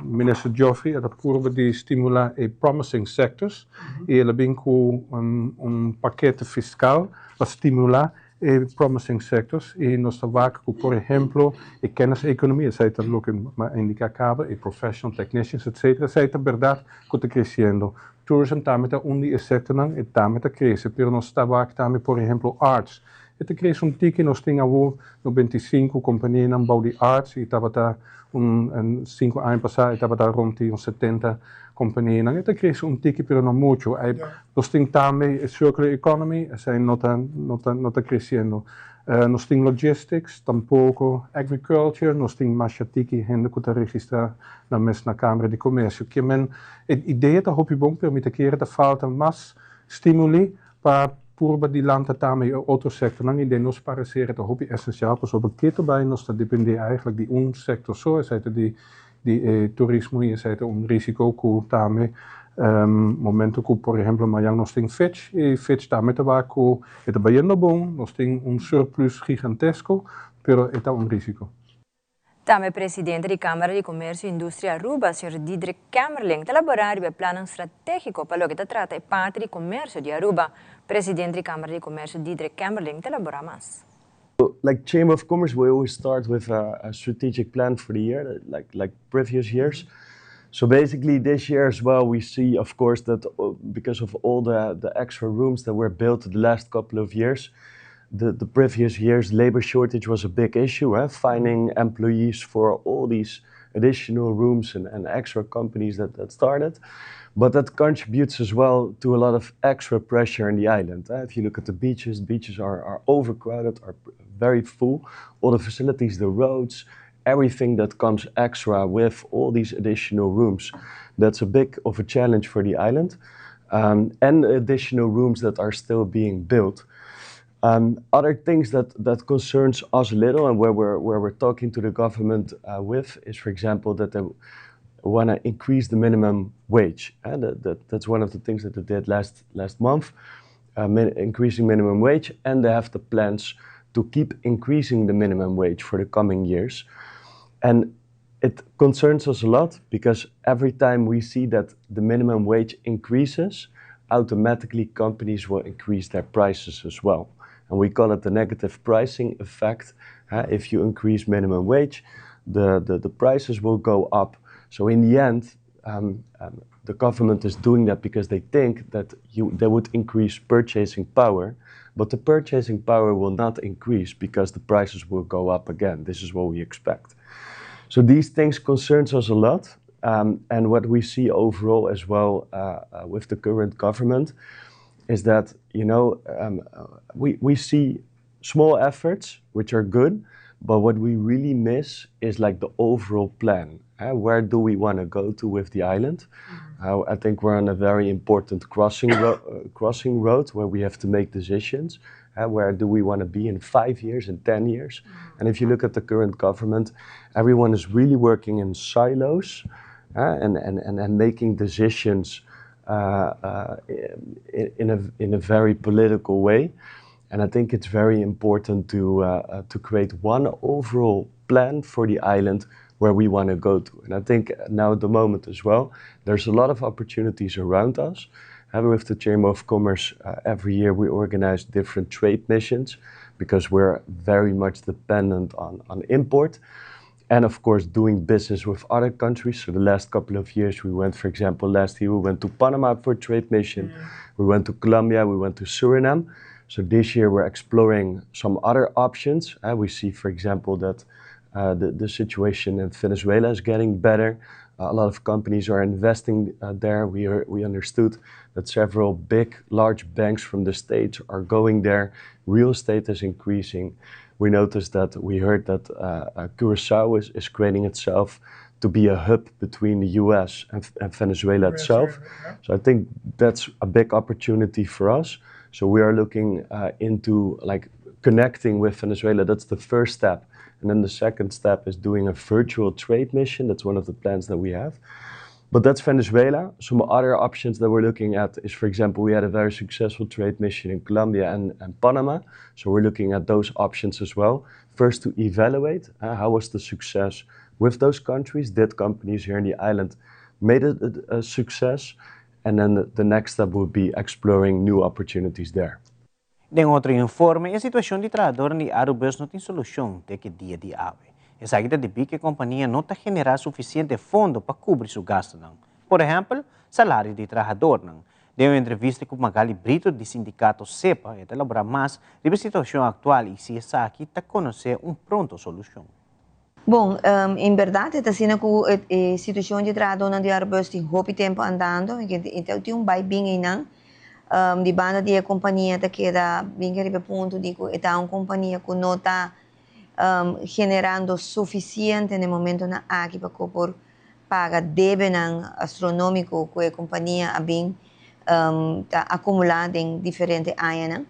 M: Minister Geoffrey a ta purba di stimula e promising sectors y el a bin cu un pakete fiscal pa stimula e promising sectors y nos ta wak cu, por ehemplo, e kenniseconomie, esey ta loke mi a indica caba, e professional technicians, etcetera, esey ta berdad cu ta creciendo. Tourism tambe ta un di e sectornan, e tambe ta crece, pero nos ta wak tambe, por ehemplo, arts. E ta crece un tiki, nos tin awo 95 companianan bou di arts y tabata un 5 aña pasa tabata rond di un 70 companianan. E ta crece un tiki, pero no mucho. Nos tin tambe circular economy, esey no ta creciendo. Nos tin logistics, tampoco agriculture, nos tin mas tiki hende cu ta registra nan mes na Camara di Comercio. Kiermen, e idea ta hopi bon, pero mi ta kere ta falta mas stimulo pa purba di lanta tambe otro sectornan y den nos parecer ta hopi esencial, pasobra keto bay nos ta depende eigenlijk di un sector so, esey ta di turismo y esey ta un risico cu tambe momento cu, por ehempel, mañan nos tin Fitch y Fitch tambe ta cu ta bayendo bon, nos tin un surplus gigantesco, pero ta un risico.
C: Tambe presidente di Camara di Comercio y Industria Aruba, señor Diederik Kamerling, ta elabora e plan strategico pa loke ta trata e parti di comercio di Aruba. Presidente di Camara di Comercio Diederik Kamerling ta elabora mas.
N: Like Chamber of Commerce, we always start with a strategic plan for the year, like previous years. So basically, this year as well, we see, of course, that because of all the extra rooms that were built the last couple of years, the previous years, labor shortage was a big issue, eh? Finding employees for all these additional rooms and extra companies that started. But that contributes as well to a lot of extra pressure in the island. Eh? If you look at the beaches, beaches are overcrowded, are very full. All the facilities, the roads, everything that comes extra with all these additional rooms, that's a big of a challenge for the island. And additional rooms that are still being built. Other things that concerns us a little and where we're talking to the government with is, for example, that they want to increase the minimum wage. And that's one of the things that they did last month, increasing minimum wage, and they have the plans to keep increasing the minimum wage for the coming years. And it concerns us a lot because every time we see that the minimum wage increases, automatically companies will increase their prices as well. And we call it the negative pricing effect. If you increase minimum wage, the prices will go up. So in the end, the government is doing that because they think that they would increase purchasing power, but the purchasing power will not increase because the prices will go up again. This is what we expect. So these things concerns us a lot. And what we see overall as well with the current government is that we see small efforts, which are good, but what we really miss is like the overall plan. Where do we want to go to with the island? I think we're on a very important crossing road where we have to make decisions. Where do we want to be in 5 years and 10 years? And if you look at the current government, everyone is really working in silos and making decisions in a very political way. And I think it's very important to create one overall plan for the island where we want to go to. And I think now at the moment as well, there's a lot of opportunities around us. With the Chamber of Commerce, every year we organize different trade missions because we're very much dependent on import. And of course, doing business with other countries. So the last couple of years, we went, for example, last year we went to Panama for a trade mission. We went to Colombia, we went to Suriname. So this year we're exploring some other options. We see, for example, that the situation in Venezuela is getting better. A lot of companies are investing there. We understood that several big, large banks from the States are going there. Real estate is increasing. We noticed that we heard that Curacao is creating itself to be a hub between the US and Venezuela itself. So I think that's a big opportunity for us. So we are looking into like connecting with Venezuela. That's the first step. And then the second step is doing a virtual trade mission. That's one of the plans that we have. But that's Venezuela. Some other options that we're looking at is, for example, we had a very successful trade mission in Colombia and Panama. So we're looking at those options as well. First, to evaluate how was the success with those countries? Did companies here in the island made it a success? And then the next step would be exploring new opportunities there.
B: Den otro informe, e situacion di trahadornan di Arubus no tin solucion te cu dia di awe. Esaki ta debi cu e compania no ta genera suficiente fondo pa cubri su gastonan. Por ehempel, salario di trahadornan. Den un entrevista ku Magali Brito di sindikato SEPA e ta elaborá mas riba e situashon aktual i si esaki ta konosé un pronto solushon.
O: Bon, en berdad e ta asina cu e situacion di trahadornan di Airbus tin hopi tempo andando, y ta tin un bay bin eynan. Di banda di e compania ta keda bin riba e punto di cu e ta un compania cu no ta generando suficiente na e momentonan aki pa cu por paga debenan astronomico cu e compania a bin ta acumula den diferente añanan.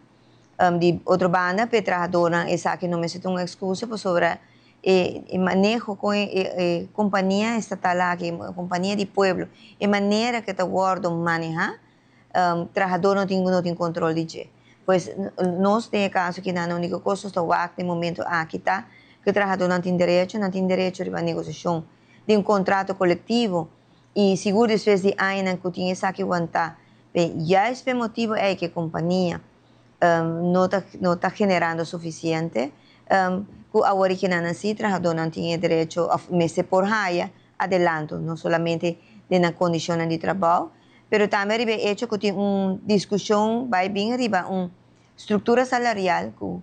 O: Di otro banda p'e trahadornan esaki no mester ta un excusa pasobra e maneho con e compania estatal aki, e compania di pueblo, e manera cu ta wordo maneha, trahador no tin no tin control di dje. Pues nos den e caso aki nan unico cos nos ta wak den momento aki ta cu e trahadornan tin derecho, nan tin derecho riba negociacion di un contrato colectivo y sigur despues di añanan cu tin esaki wanta Be, juist p'e motibu ei ku e kompania no ta no ta generando sufisiente, ku awor i kinan si trahadónan tin e derecho òf mester por haya adelanto, no solamente den nan kondishonnan di trabou, pero tambe riba e echo ku tin un diskushon bai bin riba un struktura salarial ku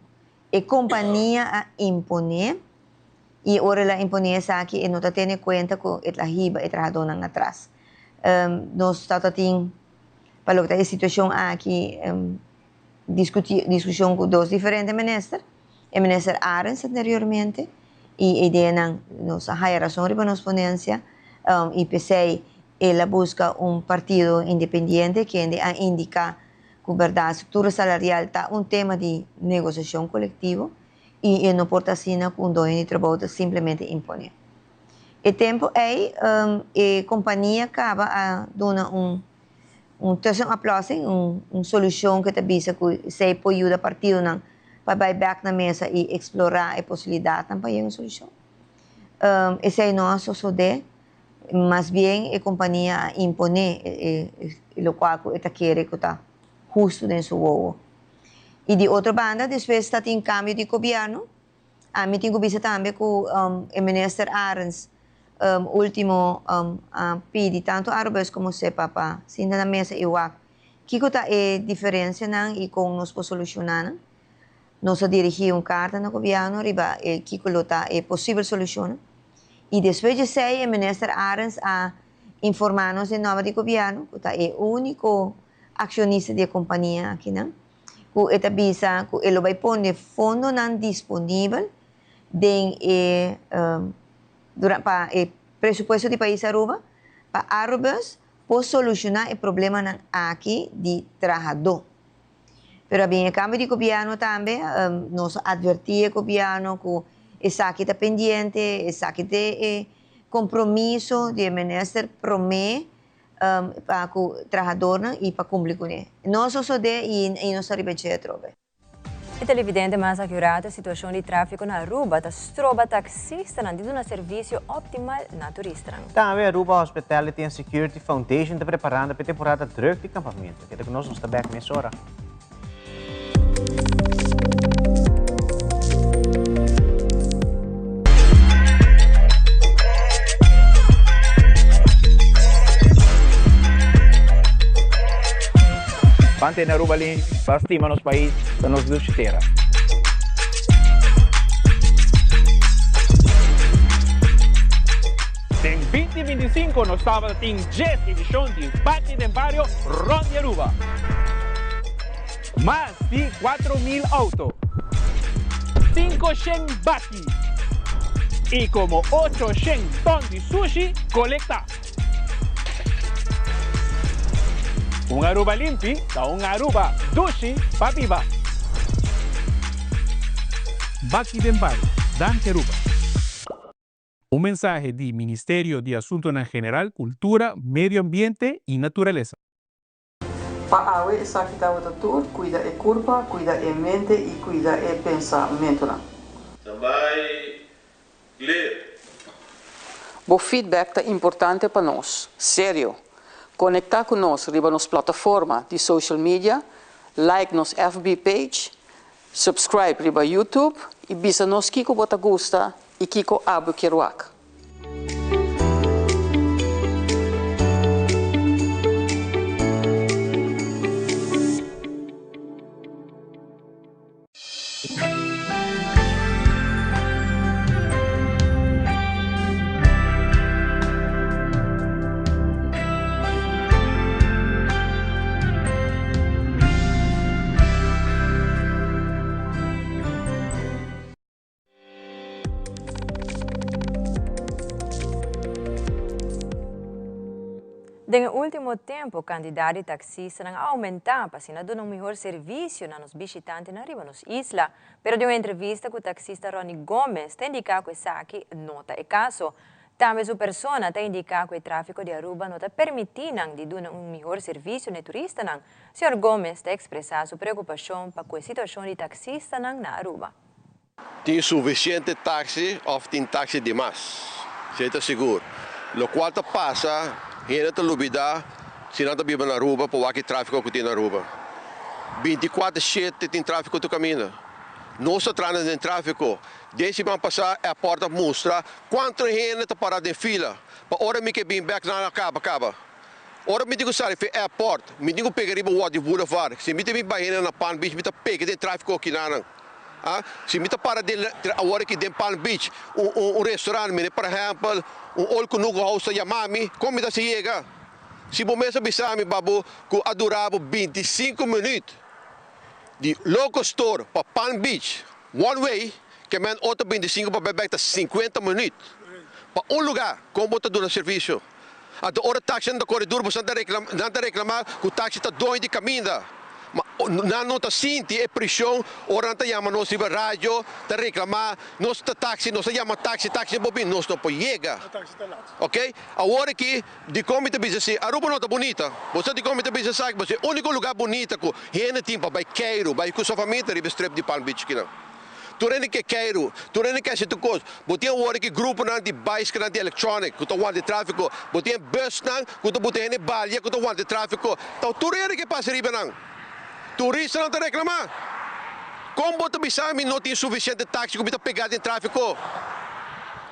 O: e kompania a imponé i ora el a imponé esaki e no ta tene kuenta ku e ta hiba e trahadónan atras. Nos ta tin pa loke ta e situashon aki diskutí diskushon ku dos diferente minister, e minister Arends anteriormente i e ideanan nos a haya rason riba nos ponensia i p'esei el a buska un partido independiente kende a indiká ku bèrdat struktura salarial ta un tema di negosiashon kolektivo i e no por ta asina ku un doño di trabou ta simplemente imponé. E tempu ei e kompania kaba a duna un un tussenoplossing, un un solushon ku ta bisa ku esei por yuda partidonan pa bai bèk na mesa i eksplorá e posibilidatnan pa yega un solushon. Esei no a sosodé, mas bien e kompania a imponé e lokual ku e ta kere ku ta hustu den su wowo. I di otro banda despues ta tin kambio di gobièrnu. Ami tin ku bisa tambe ku e minister Arends ultimo a pidi tantu Arubus komo SEPA pa sinta na mesa i wak kiko ta e diferensianan i kon nos por solushoná nan. Nos a dirigí un karta na gobièrnu riba e kiko lo ta e posibel solushonnan. I despues di esei e minister Arends a informá nos den nòmber di gobièrnu ku ta e úniko akshonista di e kompania akinan. ku e ta bisa ku e lo bai pone fondonan disponibel den e pa e presupuesto di pais Aruba pa Arubus por solushoná e problemanan aki di trahadó. Pero a bin e kambio di gobièrnu tambe, nos a atvertí e gobièrnu ku esaki ta pendiente, esaki ta e kompromiso di e minister promé pa ku trahadornan i pa kumpli kuné. No a sosodé i nos ta riba dje atrobe.
C: E televidente mas akurado e situashon di tráfiko na Aruba ta stroba taksistanan di duna servisio optimal na turistanan.
B: Tambe Aruba Hospitality and Security Foundation ta preparando pa e temporada druk di kampamentu. Keda ku nos, nos ta bèk mesora.
P: Ban tene Aruba limpi, ban stima nos pais, ta nos dushi tera.
Q: Den 2025 nos tabata tin djes edishon di Baki den Bario rond di Aruba. Mas di 4000 auto, 500 baki y como 800 ton di sushi colecta. Un Aruba limpi ta un Aruba dushi pa biba. Baki den Bario, danki Aruba. Un mensahe di Ministerio di Asuntonan General, Cultura, Medio Ambiente y Naturalesa.
R: Pa awe esaki tabata tur, cuida e curpa, cuida e mente y cuida e pensamentonan.
S: Ta bai clear.
R: Bo feedback ta importante pa nos. Serio! Conecta cu nos riba nos plataforma di social media, like nos FB page, subscribe riba YouTube y bisa nos kico bo ta gusta y kico abo kier wak.
C: Den e ultimo tempo, cantidad di taxistanan a aumenta pa asina duna un mihor servicio na nos bishitantenan riba nos isla. Pero den un entrevista cu taxista Ronnie Gomez ta indica cu esaki no ta e caso. Tambe su persona ta indica cu e trafico di Aruba no ta permiti nan di duna un mihor servicio na e turistanan. Señor Gomez ta expresa su preocupacion pa cu e situacion di taxistanan na Aruba.
S: Tin suficiente taxi of tin taxi di mas? Esey ta sigur. Locual ta pasa, hende ta lubida si nan ta biba na Aruba pa wak e trafico cu tin na Aruba. Binticuater shete tin trafico tur caminda. Nos ta trahando den trafico. Den siman pasa airport a mustra cuanto hende ta para den fila pa ora mi ke bin bek nan a caba caba. Ora mi tin cu sali fe airport mi tin cu pega riba Wadi Boulevard. Si mi ta bin bay hende na Palm Beach mi ta pega den trafico akinanan. Ah, si mi ta para den awor aki den Palm Beach un un restaurant mire por ehempel un Old Kunuku House ta yama mi con mi ta haci yega? Si bo mes a bisa mi babo cu a dura bo 25 minuut di Local Store pa Palm Beach one way ke men otro 25 pa bai bek ta 50 minuut pa un lugar con bo ta duna servicio? Anto ora taxinan ta kore duru boso nan ta nan ta reklama ku taxi ta doño di kaminda. Ma nan no ta sinti e preshon ora nan ta yama nos riba radio ta reklama nos ta taxi nos ta yama taxi taxi no por bini nos no por yega. Ok awor aki dikon mi ta bisa si Aruba no ta bunita bo sa dikon mi ta bisa esaki pasobra e uniko lugar bunita ku hende tin pa bai keiru bai ku su famia ta riba e strip di Palm Beach kinan. Tur hende ke keiru, tur hende ke hasi tur kos. Bo tin awor ki gruponan di baiskelnan di electronic ku ta wanta e trafiko. Bo tin e busnan ku ta buta hende balia ku ta wanta e trafiko. Ta tur hende ke pasa riba nan. Turistanan ta reklamá. Kon bo ta bisa mi no tin sufisiente taxi ku mi ta pegá den trafiko?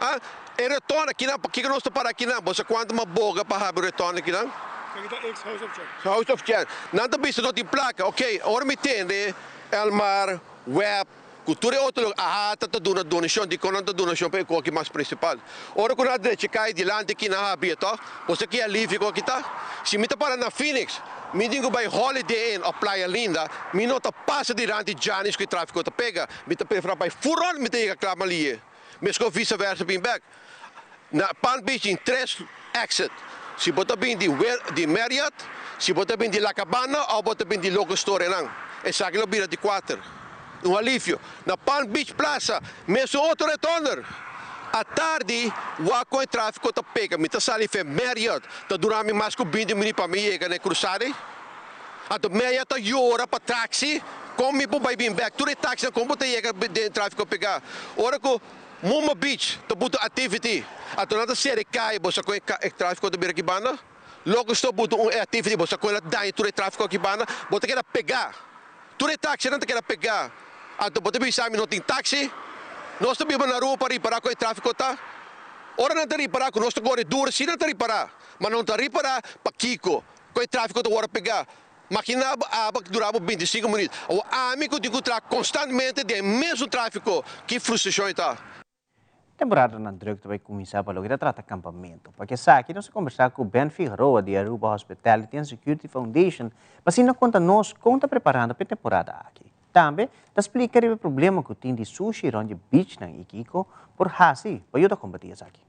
S: Ah, e retorno akinan, pakiko nos ta para akinan? Bo sa kuantu mas boga pa habri retorno akinan?
T: Esaki ta ex House of Chance.
S: House of Chance. Nan ta bisa no tin plaka. Oké, ora mi tende Elmar. Web, ku tur e otro loke AHATA ta duna donashon, dikon nan ta donashon pa e koki mas prinsipal? Ora ku nan a drecha kai dilanti ki nan a habia tòg? Bo sa ki alivio ku aki ta? Si mi ta para na Phoenix, mi tin ku bai Holiday Inn òf Playa Linda, mi no ta pasa dilanti Giannis ku e trafiko ta pega, mi ta preferá bai Furón, mi ta yega kla Malie. Meskos visa versa bin bèk. Na Palm Beach tin tres exit. Si bo ta bin di di Marriott, si bo ta bin di La Cabana of bo ta bin di Local Store nan. Esaki lo bira di kuater. Un alivio. Na Palm Beach Plaza mesun otro retonder. Atardi wak kon e trafiko ta pega. Mi ta sali fe Marriott. Ta dura mi mas ku binti minüt pa mi yega na e krusada ei. Anto Marriott ta yora pa taxi. Kon mi por bai bin bek? Tur e taxinan kon bo ta yega den trafiko pega? Ora ku. Mumba Beach ta buta activity anto nan ta sera e caye bo sa con e trafico ta bira aki banda? Loke sto buta un activity bo sa con el a daña tur e trafico aki banda? Bo ta keda pega tur e taxinan ta keda pega anto bo ta bisa mi no tin taxi? Nos ta biba na Aruba pa ripara con e trafico ta? Ora nan ta ripara cu nos ta core duro si nan ta ripara ma nan ta ripara pakico con e trafico ta worde pega. Makina bo aba dura bo 25 minuut. Awor ami ku tin ku traha konstantmente den e mesun trafiko, ki frustrashon e ta.
B: Temporadanan druk ta bai kuminsá pa loke ta trata kampamentu. Pa esaki nos a kombersá ku Ben Figueroa di Aruba Hospitality and Security Foundation pa asina konta nos kon ta preparando pa e temporada aki. Tambe ta splika riba e problema ku tin di sushi rònt di beachnan i kiko por hasi pa yuda kombatí esaki.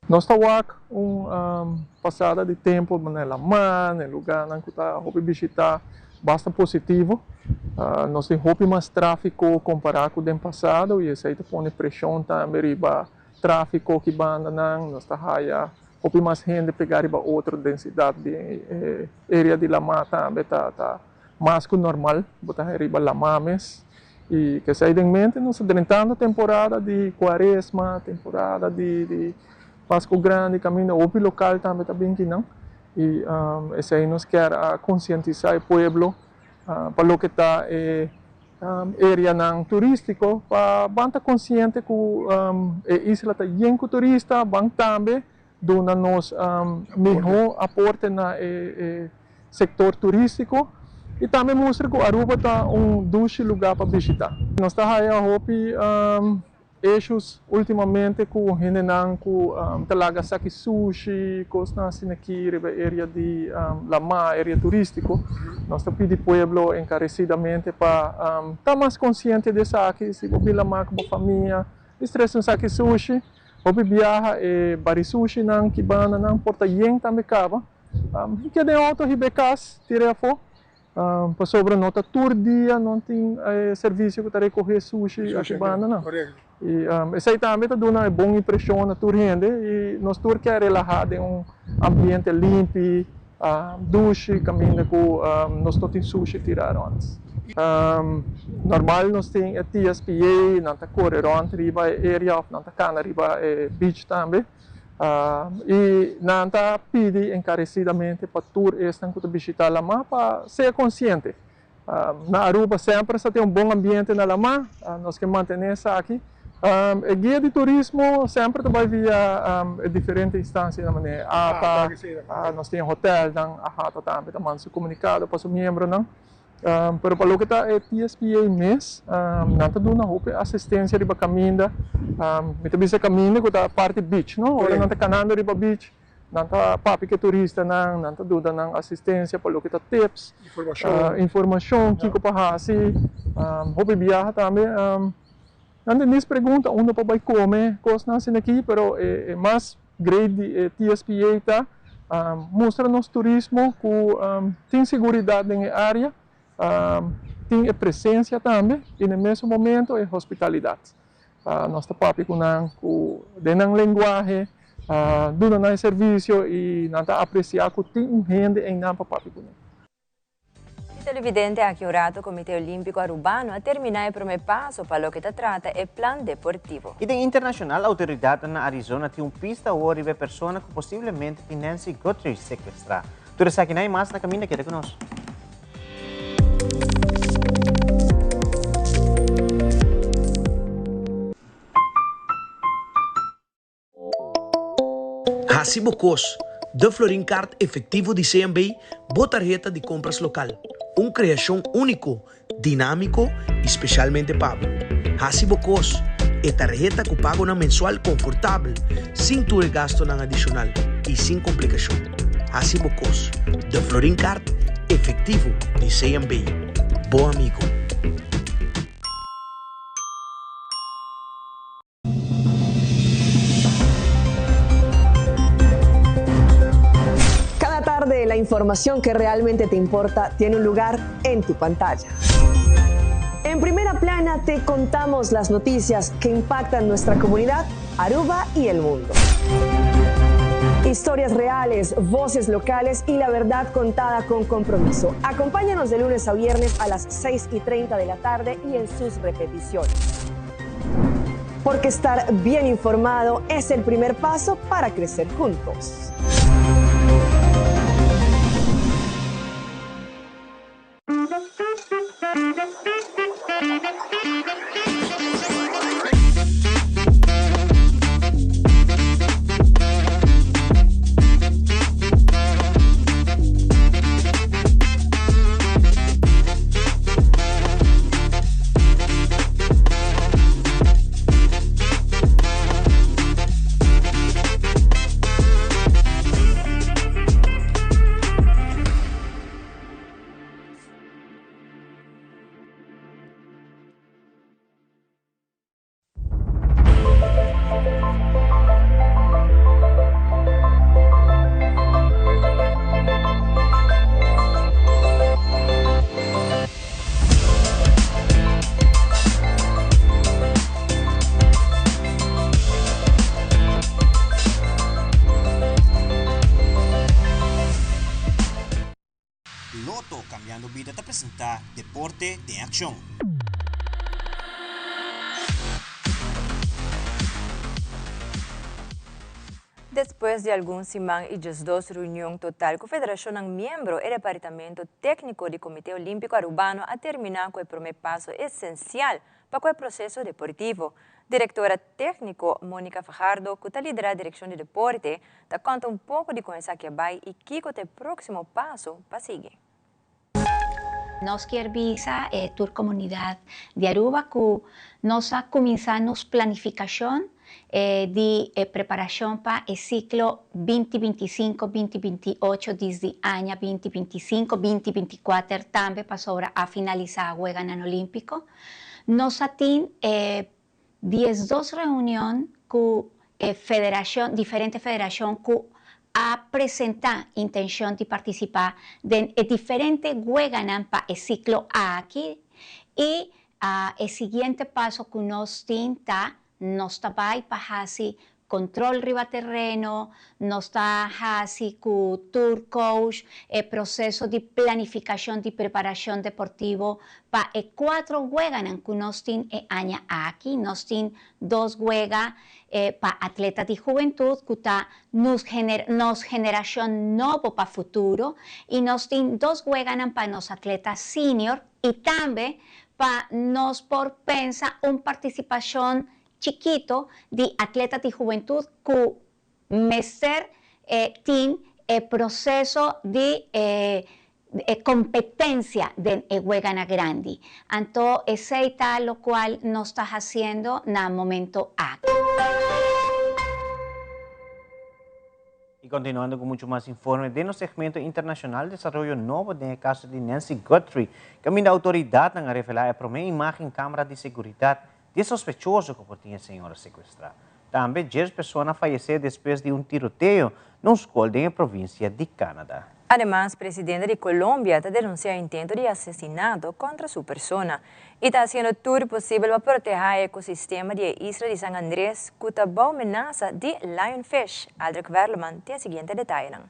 U: Nos ta wak un pasada di tempu na e laman, e lugánan ku ta hopi bishitá basta positivo. Nos tin hopi mas tráfiko kompará ku den pasado i esei ta pone preshon tambe riba tráfiko ki bandanan. Nos ta haya hopi mas hende pegá riba otro, densidat di e area di lamá tambe ta mas ku normal, bo ta haya riba lamá mes. I ku esei den mente nos ta drentando temporada di kuaresma, temporada di di Pasku Grandi, kaminda hopi lokal tambe ta bin kinan. I esei nos kier a konsientisá e pueblo pa loke ta e areanan turístiko pa ban ta konsiente ku e isla ta yen ku turista, ban tambe duna nos mihó aporte na e sektor turístiko i tambe mustra ku Aruba ta un dushi lugá pa bishitá. Nos ta haya hopi issues últimamente ku hendenan ku ta laga saki sushi, kosnan asina aki riba e area di lamá, area turístiko. Nos ta pidi pueblo enkaresidamente pa ta mas konsiente di esaki. Si bo bin lamá ku bo famia, distresa un saki sushi. Hopi biaha e bari sushinan ki bandanan por ta yen tambe kaba. Hik'é den outo, hib'é kas, tir'é afó. Pasobra no ta tur dia no tin e servisio ku ta rekohé sushi aki banda nan. I esei tambe ta duna e bon impreshon na tur hende i nos tur ke relahá den un ambiente limpi, dushi kaminda ku nos no tin sushi tirá rònt. Normal nos tin e TSPA, nan ta kore rònt riba e area òf nan ta kana riba e beach tambe. I nan ta pidi enkaresidamente pa tur esnan ku ta bishitá lamá pa sea konsiente. Na Aruba semper sa tin un bon ambiente na lamá, nos ke mantené esaki. E guia di turismo semper ta bai via e diferente instansianan manera e ata, nos tin e hotelnan, AHATA tambe ta manda su komunikado pa su miembronan. Pero pa loke ta e TSPA mes, nan ta duna hopi asistencia riba caminda. Mi ta bisa caminda cu ta parti beach, no? Ora nan ta canando riba beach, nan ta papia cu e turistanan, nan ta duna nan asistencia pa loke ta tips, informacion, kico pa haci. Hopi biaha tambe nan ta mis pregunta unda pa bay come, cosnan asina aki, pero e mas Great di e TSPA ta mustra nos turismo ku tin seguridat den e área, tin e presensia tambe i na e mesun momento e hospitalidat. Nos ta papia ku nan ku den nan lenguahe, duna nan e servisio i nan ta apresiá ku tin un hende einan pa papia ku nan.
C: E televidente aki un rato Comite Olimpico Arubano a termina e prome paso pa loke ta trata e plan deportivo.
B: Y den internacional autoridadnan na Arizona tin un pista awor riba e persona cu posiblemente tin Nancy Guthrie secuestra. Tur esakinan y mas na caminda keda cu nos.
T: Hasi bo kos, De Florin Card Efectivo di CMB, bo tarheta di kompras lokal. Un kreashon úniko, dinámiko i spesialmente pa bo. Hasi bo kos, E tarheta ku pagonan mensual konfortabel, sin tur e gastunan adishonal i sin komplikashon. Hasi bo kos, De Florin Card Efectivo di CMB. Bo amigo.
V: Cada tarde la información que realmente te importa tiene un lugar en tu pantalla. En primera plana te contamos las noticias que impactan nuestra comunidad, Aruba y el mundo. Historias reales, voces locales y la verdad contada con compromiso. Acompáñanos de lunes a viernes a las 6 y 30 de la tarde y en sus repeticiones. Porque estar bien informado es el primer paso para crecer juntos.
D: Lotto Cambiando Bida ta presenta Deporte den Accion.
C: Despues di algun siman y 12 reunion total cu federacionnan miembro, e departamento tecnico di Comite Olimpico Arubano a termina cu e prome paso esencial pa cu e proceso deportivo. Directora tecnico Monica Fajardo, cu ta lidera direccion di deporte, ta conta un poco di con esaki a bay y kico ta e proximo paso pa sigui.
W: Nos kier bisa e tur comunidad di Aruba cu nos a cuminsa nos planificacion di e preparacion pa e ciclo binti binticinco, binti bintiocho disdi aña binti binticinco, binti binticuater tambe pasobra a finalisa Weganan Olimpico. Nos a tin e diesdos reunion cu e federacion, diferente federacion cu. a presentá intenshon di partisipá den e diferente weganan pa e siklo aki i e siguiente paso ku nos tin ta nos ta bai pa hasi Control riba tereno, nos ta haci cu tur coach e proceso di planificacion di preparacion deportivo pa e cuatro weganan cu nos tin e aña aki. Nos tin dos wega pa atleta di hubentud cu ta nos nos generacion nobo pa futuro y nos tin dos weganan pa nos atleta senior y tambe pa nos por pensa un participacion chikito di atleta di hubentud cu mester tin e proceso di e competencia den e wegana grandi. Anto esey ta locual nos ta haciendo na momento aki.
B: Y continuando cu mucho mas informe den nos segmento internacional, desaroyo nobo den e caso di Nancy Guthrie, caminda autoridadnan a revela e prome imagen camera di seguridad di e sospechoso cu por tin e señora secuestra. Tambe djes persona a fayece despues di un tiroteo na un scol den e provincia di Canada.
C: Ademas, presidente di Colombia ta denuncia intento di asesinato contra su persona y ta haciendo tur posibel pa proteha e ecosistema di e isla di San Andres cu ta bou menasa di lionfish. Aldrich Werleman tin e siguiente detayenan.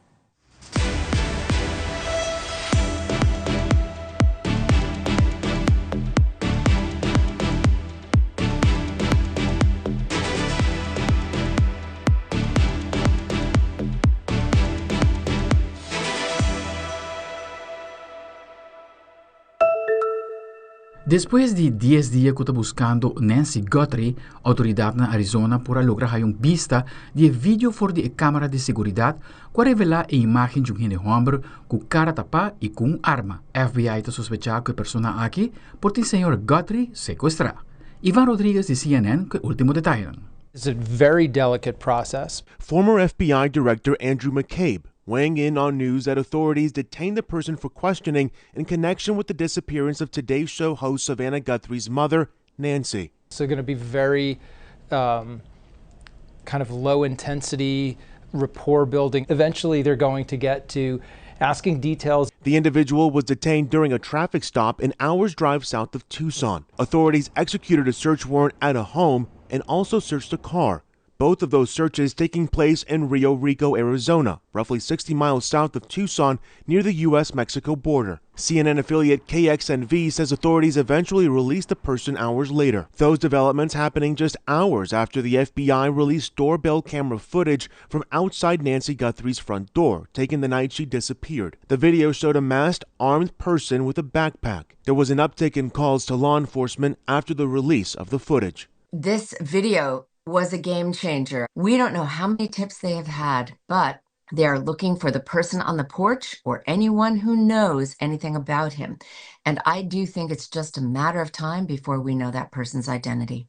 A: Despues di dies dia ku ta buskando Nancy Guthrie, outoridatnan Arizona por a logra haya un bista di e video for di e kamera di seguridat ku a revelá e imágen di un hende hòmber ku kara tapá i ku un arma. FBI ta sospechá ku e persona aki por tin señor Guthrie sekuestrá. Ivan Rodriguez di CNN ku e último detayenan.
E: It's a very delicate process.
F: Former FBI Director Andrew McCabe weighing in on news that authorities detained the person for questioning in connection with the disappearance of Today's Show host Savannah Guthrie's mother, Nancy.
E: So going to be very um, kind of low intensity rapport building. Eventually, they're going to get to asking details.
F: The individual was detained during a traffic stop an hour's drive south of Tucson. Authorities executed a search warrant at a home and also searched a car. Both of those searches taking place in Rio Rico, Arizona, roughly 60 miles south of Tucson near the U.S. Mexico border. CNN affiliate KXNV says authorities eventually released the person hours later. Those developments happening just hours after the FBI released doorbell camera footage from outside Nancy Guthrie's front door, taken the night she disappeared. The video showed a masked, armed person with a backpack. There was an uptick in calls to law enforcement after the release of the footage.
X: This video was a game changer. We don't know how many tips they have had, but they are looking for the person on the porch or anyone who knows anything about him. And I do think it's just a matter of time before we know that person's identity.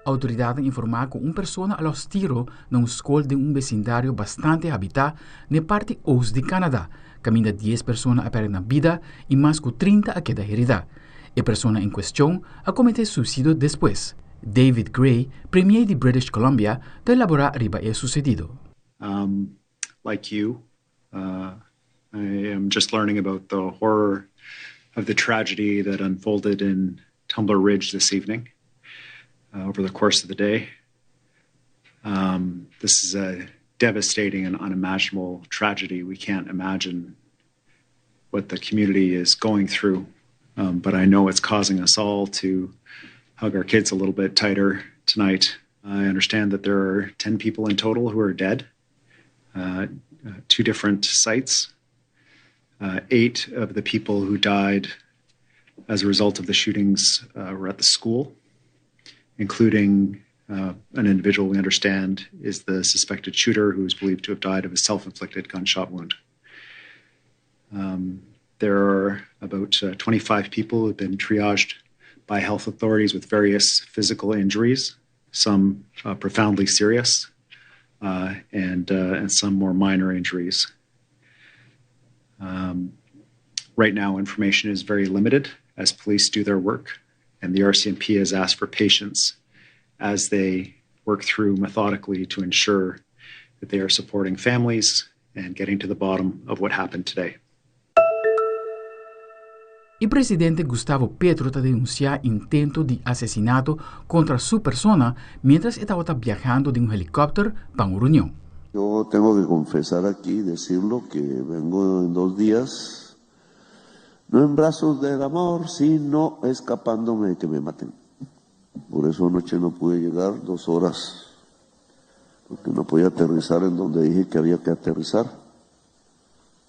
A: Outoridatnan informá ku un persona a lòs tiro na un skol den un besindario bastante habitá na e parti oost di Canada, kaminda dies persona a pèrdè nan bida i mas ku trinta a keda heridá. E persona en kuestion a kometé suisido despues. David Gray, premier di British Columbia, ta elaborá riba e susedido.
Y: Um, like you, uh, I am just learning about the horror of the tragedy that unfolded in Tumbler Ridge this evening uh, over the course of the day. Um, this is a devastating and unimaginable tragedy. We can't imagine what the community is going through, um, but I know it's causing us all to hug our kids a little bit tighter tonight. I understand that there are 10 people in total who are dead, uh, uh, two different sites. Uh, eight of the people who died as a result of the shootings uh, were at the school, including uh, an individual we understand is the suspected shooter who is believed to have died of a self inflicted gunshot wound. Um, there are about uh, 25 people who have been triaged by health authorities with various physical injuries, some uh, profoundly serious uh, and, uh, and some more minor injuries. Um, right now, information is very limited as police do their work, and the RCMP has asked for patience as they work through methodically to ensure that they are supporting families and getting to the bottom of what happened today.
A: E presidente Gustavo Petro ta denuncia intento di asesinato contra su persona mientras e tabata viajando den un helicopter pa un reunion.
G: Yo tengo que confesar aquí, decirlo, que vengo en 2 días, no en brazos del amor, sino escapándome de que me maten. Por eso anoche no pude llegar 2 horas, porque no podía aterrizar en donde dije que había que aterrizar.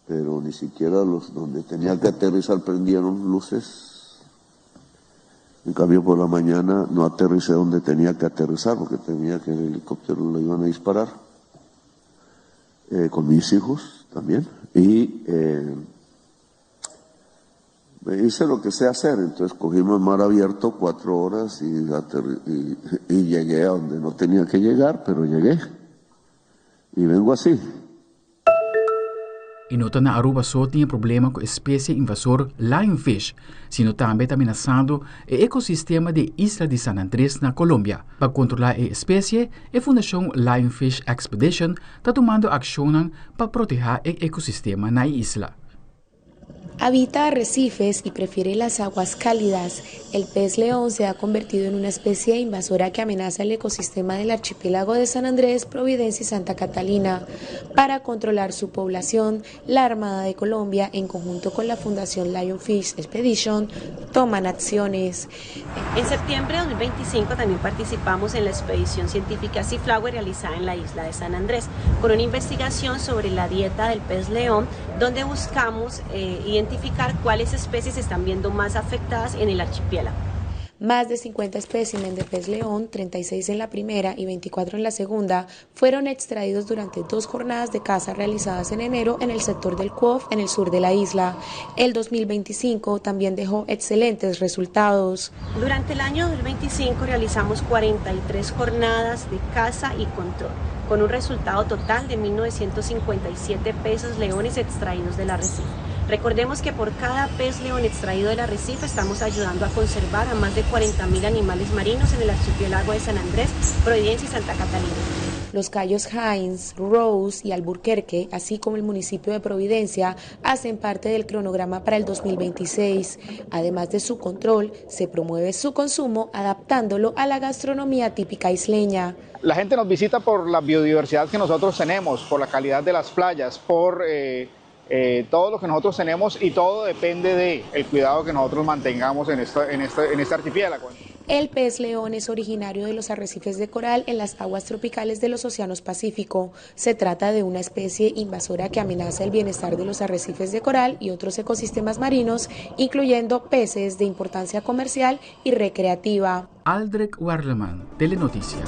G: Pero ni siquiera los donde tenía que aterrizar prendieron luces. En cambio, por la mañana no aterricé donde tenía que aterrizar, porque temía que el helicóptero lo iban a disparar. Con mis hijos también. Y me hice lo que sé hacer, entonces cogimos mar abierto 4 horas y llegué a donde no tenía que llegar, pero llegué. Y vengo así.
A: Y no ta na Aruba so tin problema cu e especie invasor lionfish, sino tambe ta amenasando e ecosistema di isla di San Andrés na Colombia. Pa controla e especie, e Fundacion Lionfish Expedition ta tumando accion pa protege e ecosistema na isla.
H: Habita arrecifes y prefiere las aguas cálidas. El pez león se ha convertido en una especie invasora que amenaza el ecosistema del archipiélago de San Andrés, Providencia y Santa Catalina. Para controlar su población, la Armada de Colombia, en conjunto con la Fundación Lionfish Expedition, toman acciones.
I: En septiembre de 2025 también participamos en la expedición científica Seaflower realizada en la isla de San Andrés, con una investigación sobre la dieta del pez león, donde buscamos identificar cuáles especies se están viendo más afectadas en el archipiélago.
H: Más de 50 especímenes de pez león, 36 en la primera y 24 en la segunda, fueron extraídos durante 2 jornadas de caza realizadas en enero en el sector del Cuof, en el sur de la isla. El 2025 también dejó excelentes resultados.
I: Durante el año 2025 realizamos 43 jornadas de caza y control, con un resultado total de 1.957 peces leones extraídos del arrecife. Recordemos que por cada pez león extraído del arrecife estamos ayudando a conservar a más de 40.000 animales marinos en el archipiélago de San Andrés, Providencia y Santa Catalina.
H: Los cayos Hines, Rose y Alburquerque, así como el municipio de Providencia, hacen parte del cronograma para el 2026. Además de su control, se promueve su consumo adaptándolo a la gastronomía típica isleña.
J: La gente nos visita por la biodiversidad que nosotros tenemos, por la calidad de las playas, por todo lo que nosotros tenemos, y todo depende del cuidado que nosotros mantengamos en este archipiélago.
H: El pez león es originario de los arrecifes de coral en las aguas tropicales de los océanos Pacífico. Se trata de una especie invasora que amenaza el bienestar de los arrecifes de coral y otros ecosistemas marinos, incluyendo peces de importancia comercial y recreativa.
A: Aldrich Werleman, Telenoticia.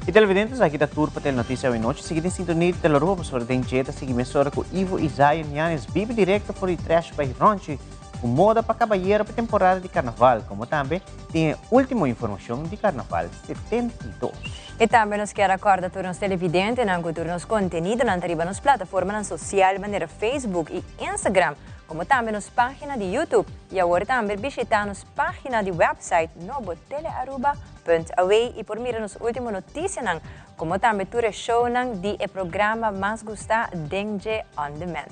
B: Y televidentes, aki ta tur pa Telenoticia awe nochi. Sigui den sintonia di Telearuba, sobre den Jeta, sigui mesora cu Ivo y Zion Yanes, bibi directo for di Trash by Ronchi, cu moda pa caballero pa temporada di carnaval, como tambe tin ultimo informacion di Carnaval 72.
C: Y tambe nos kier recorda tur nos televidente nan cu tur nos contenido nan ta riba nos plataforma social manera Facebook y Instagram, como tambe nos pagina di YouTube. Y awor tambe bishita nos pagina di website nobo telearuba punt a w y por mira nos ultimo noticia nan, como tambe tur e show nan di e programa mas gusta Dengue On Demand.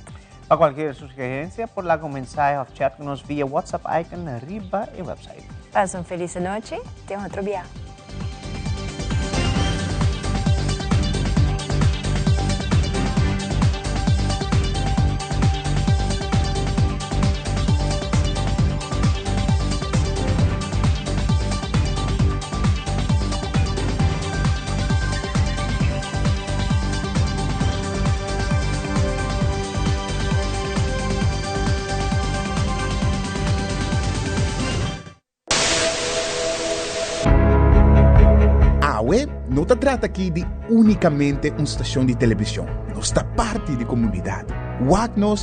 B: Pa cualkier sugerencia, por laga un mensahe of chat cu nos via WhatsApp icon riba e website.
C: Pasa un feliz nochi, te otro biaha.
K: Awe no ta trata aki di unicamente un stacion di television. Nos ta parti di comunidad. Wak nos.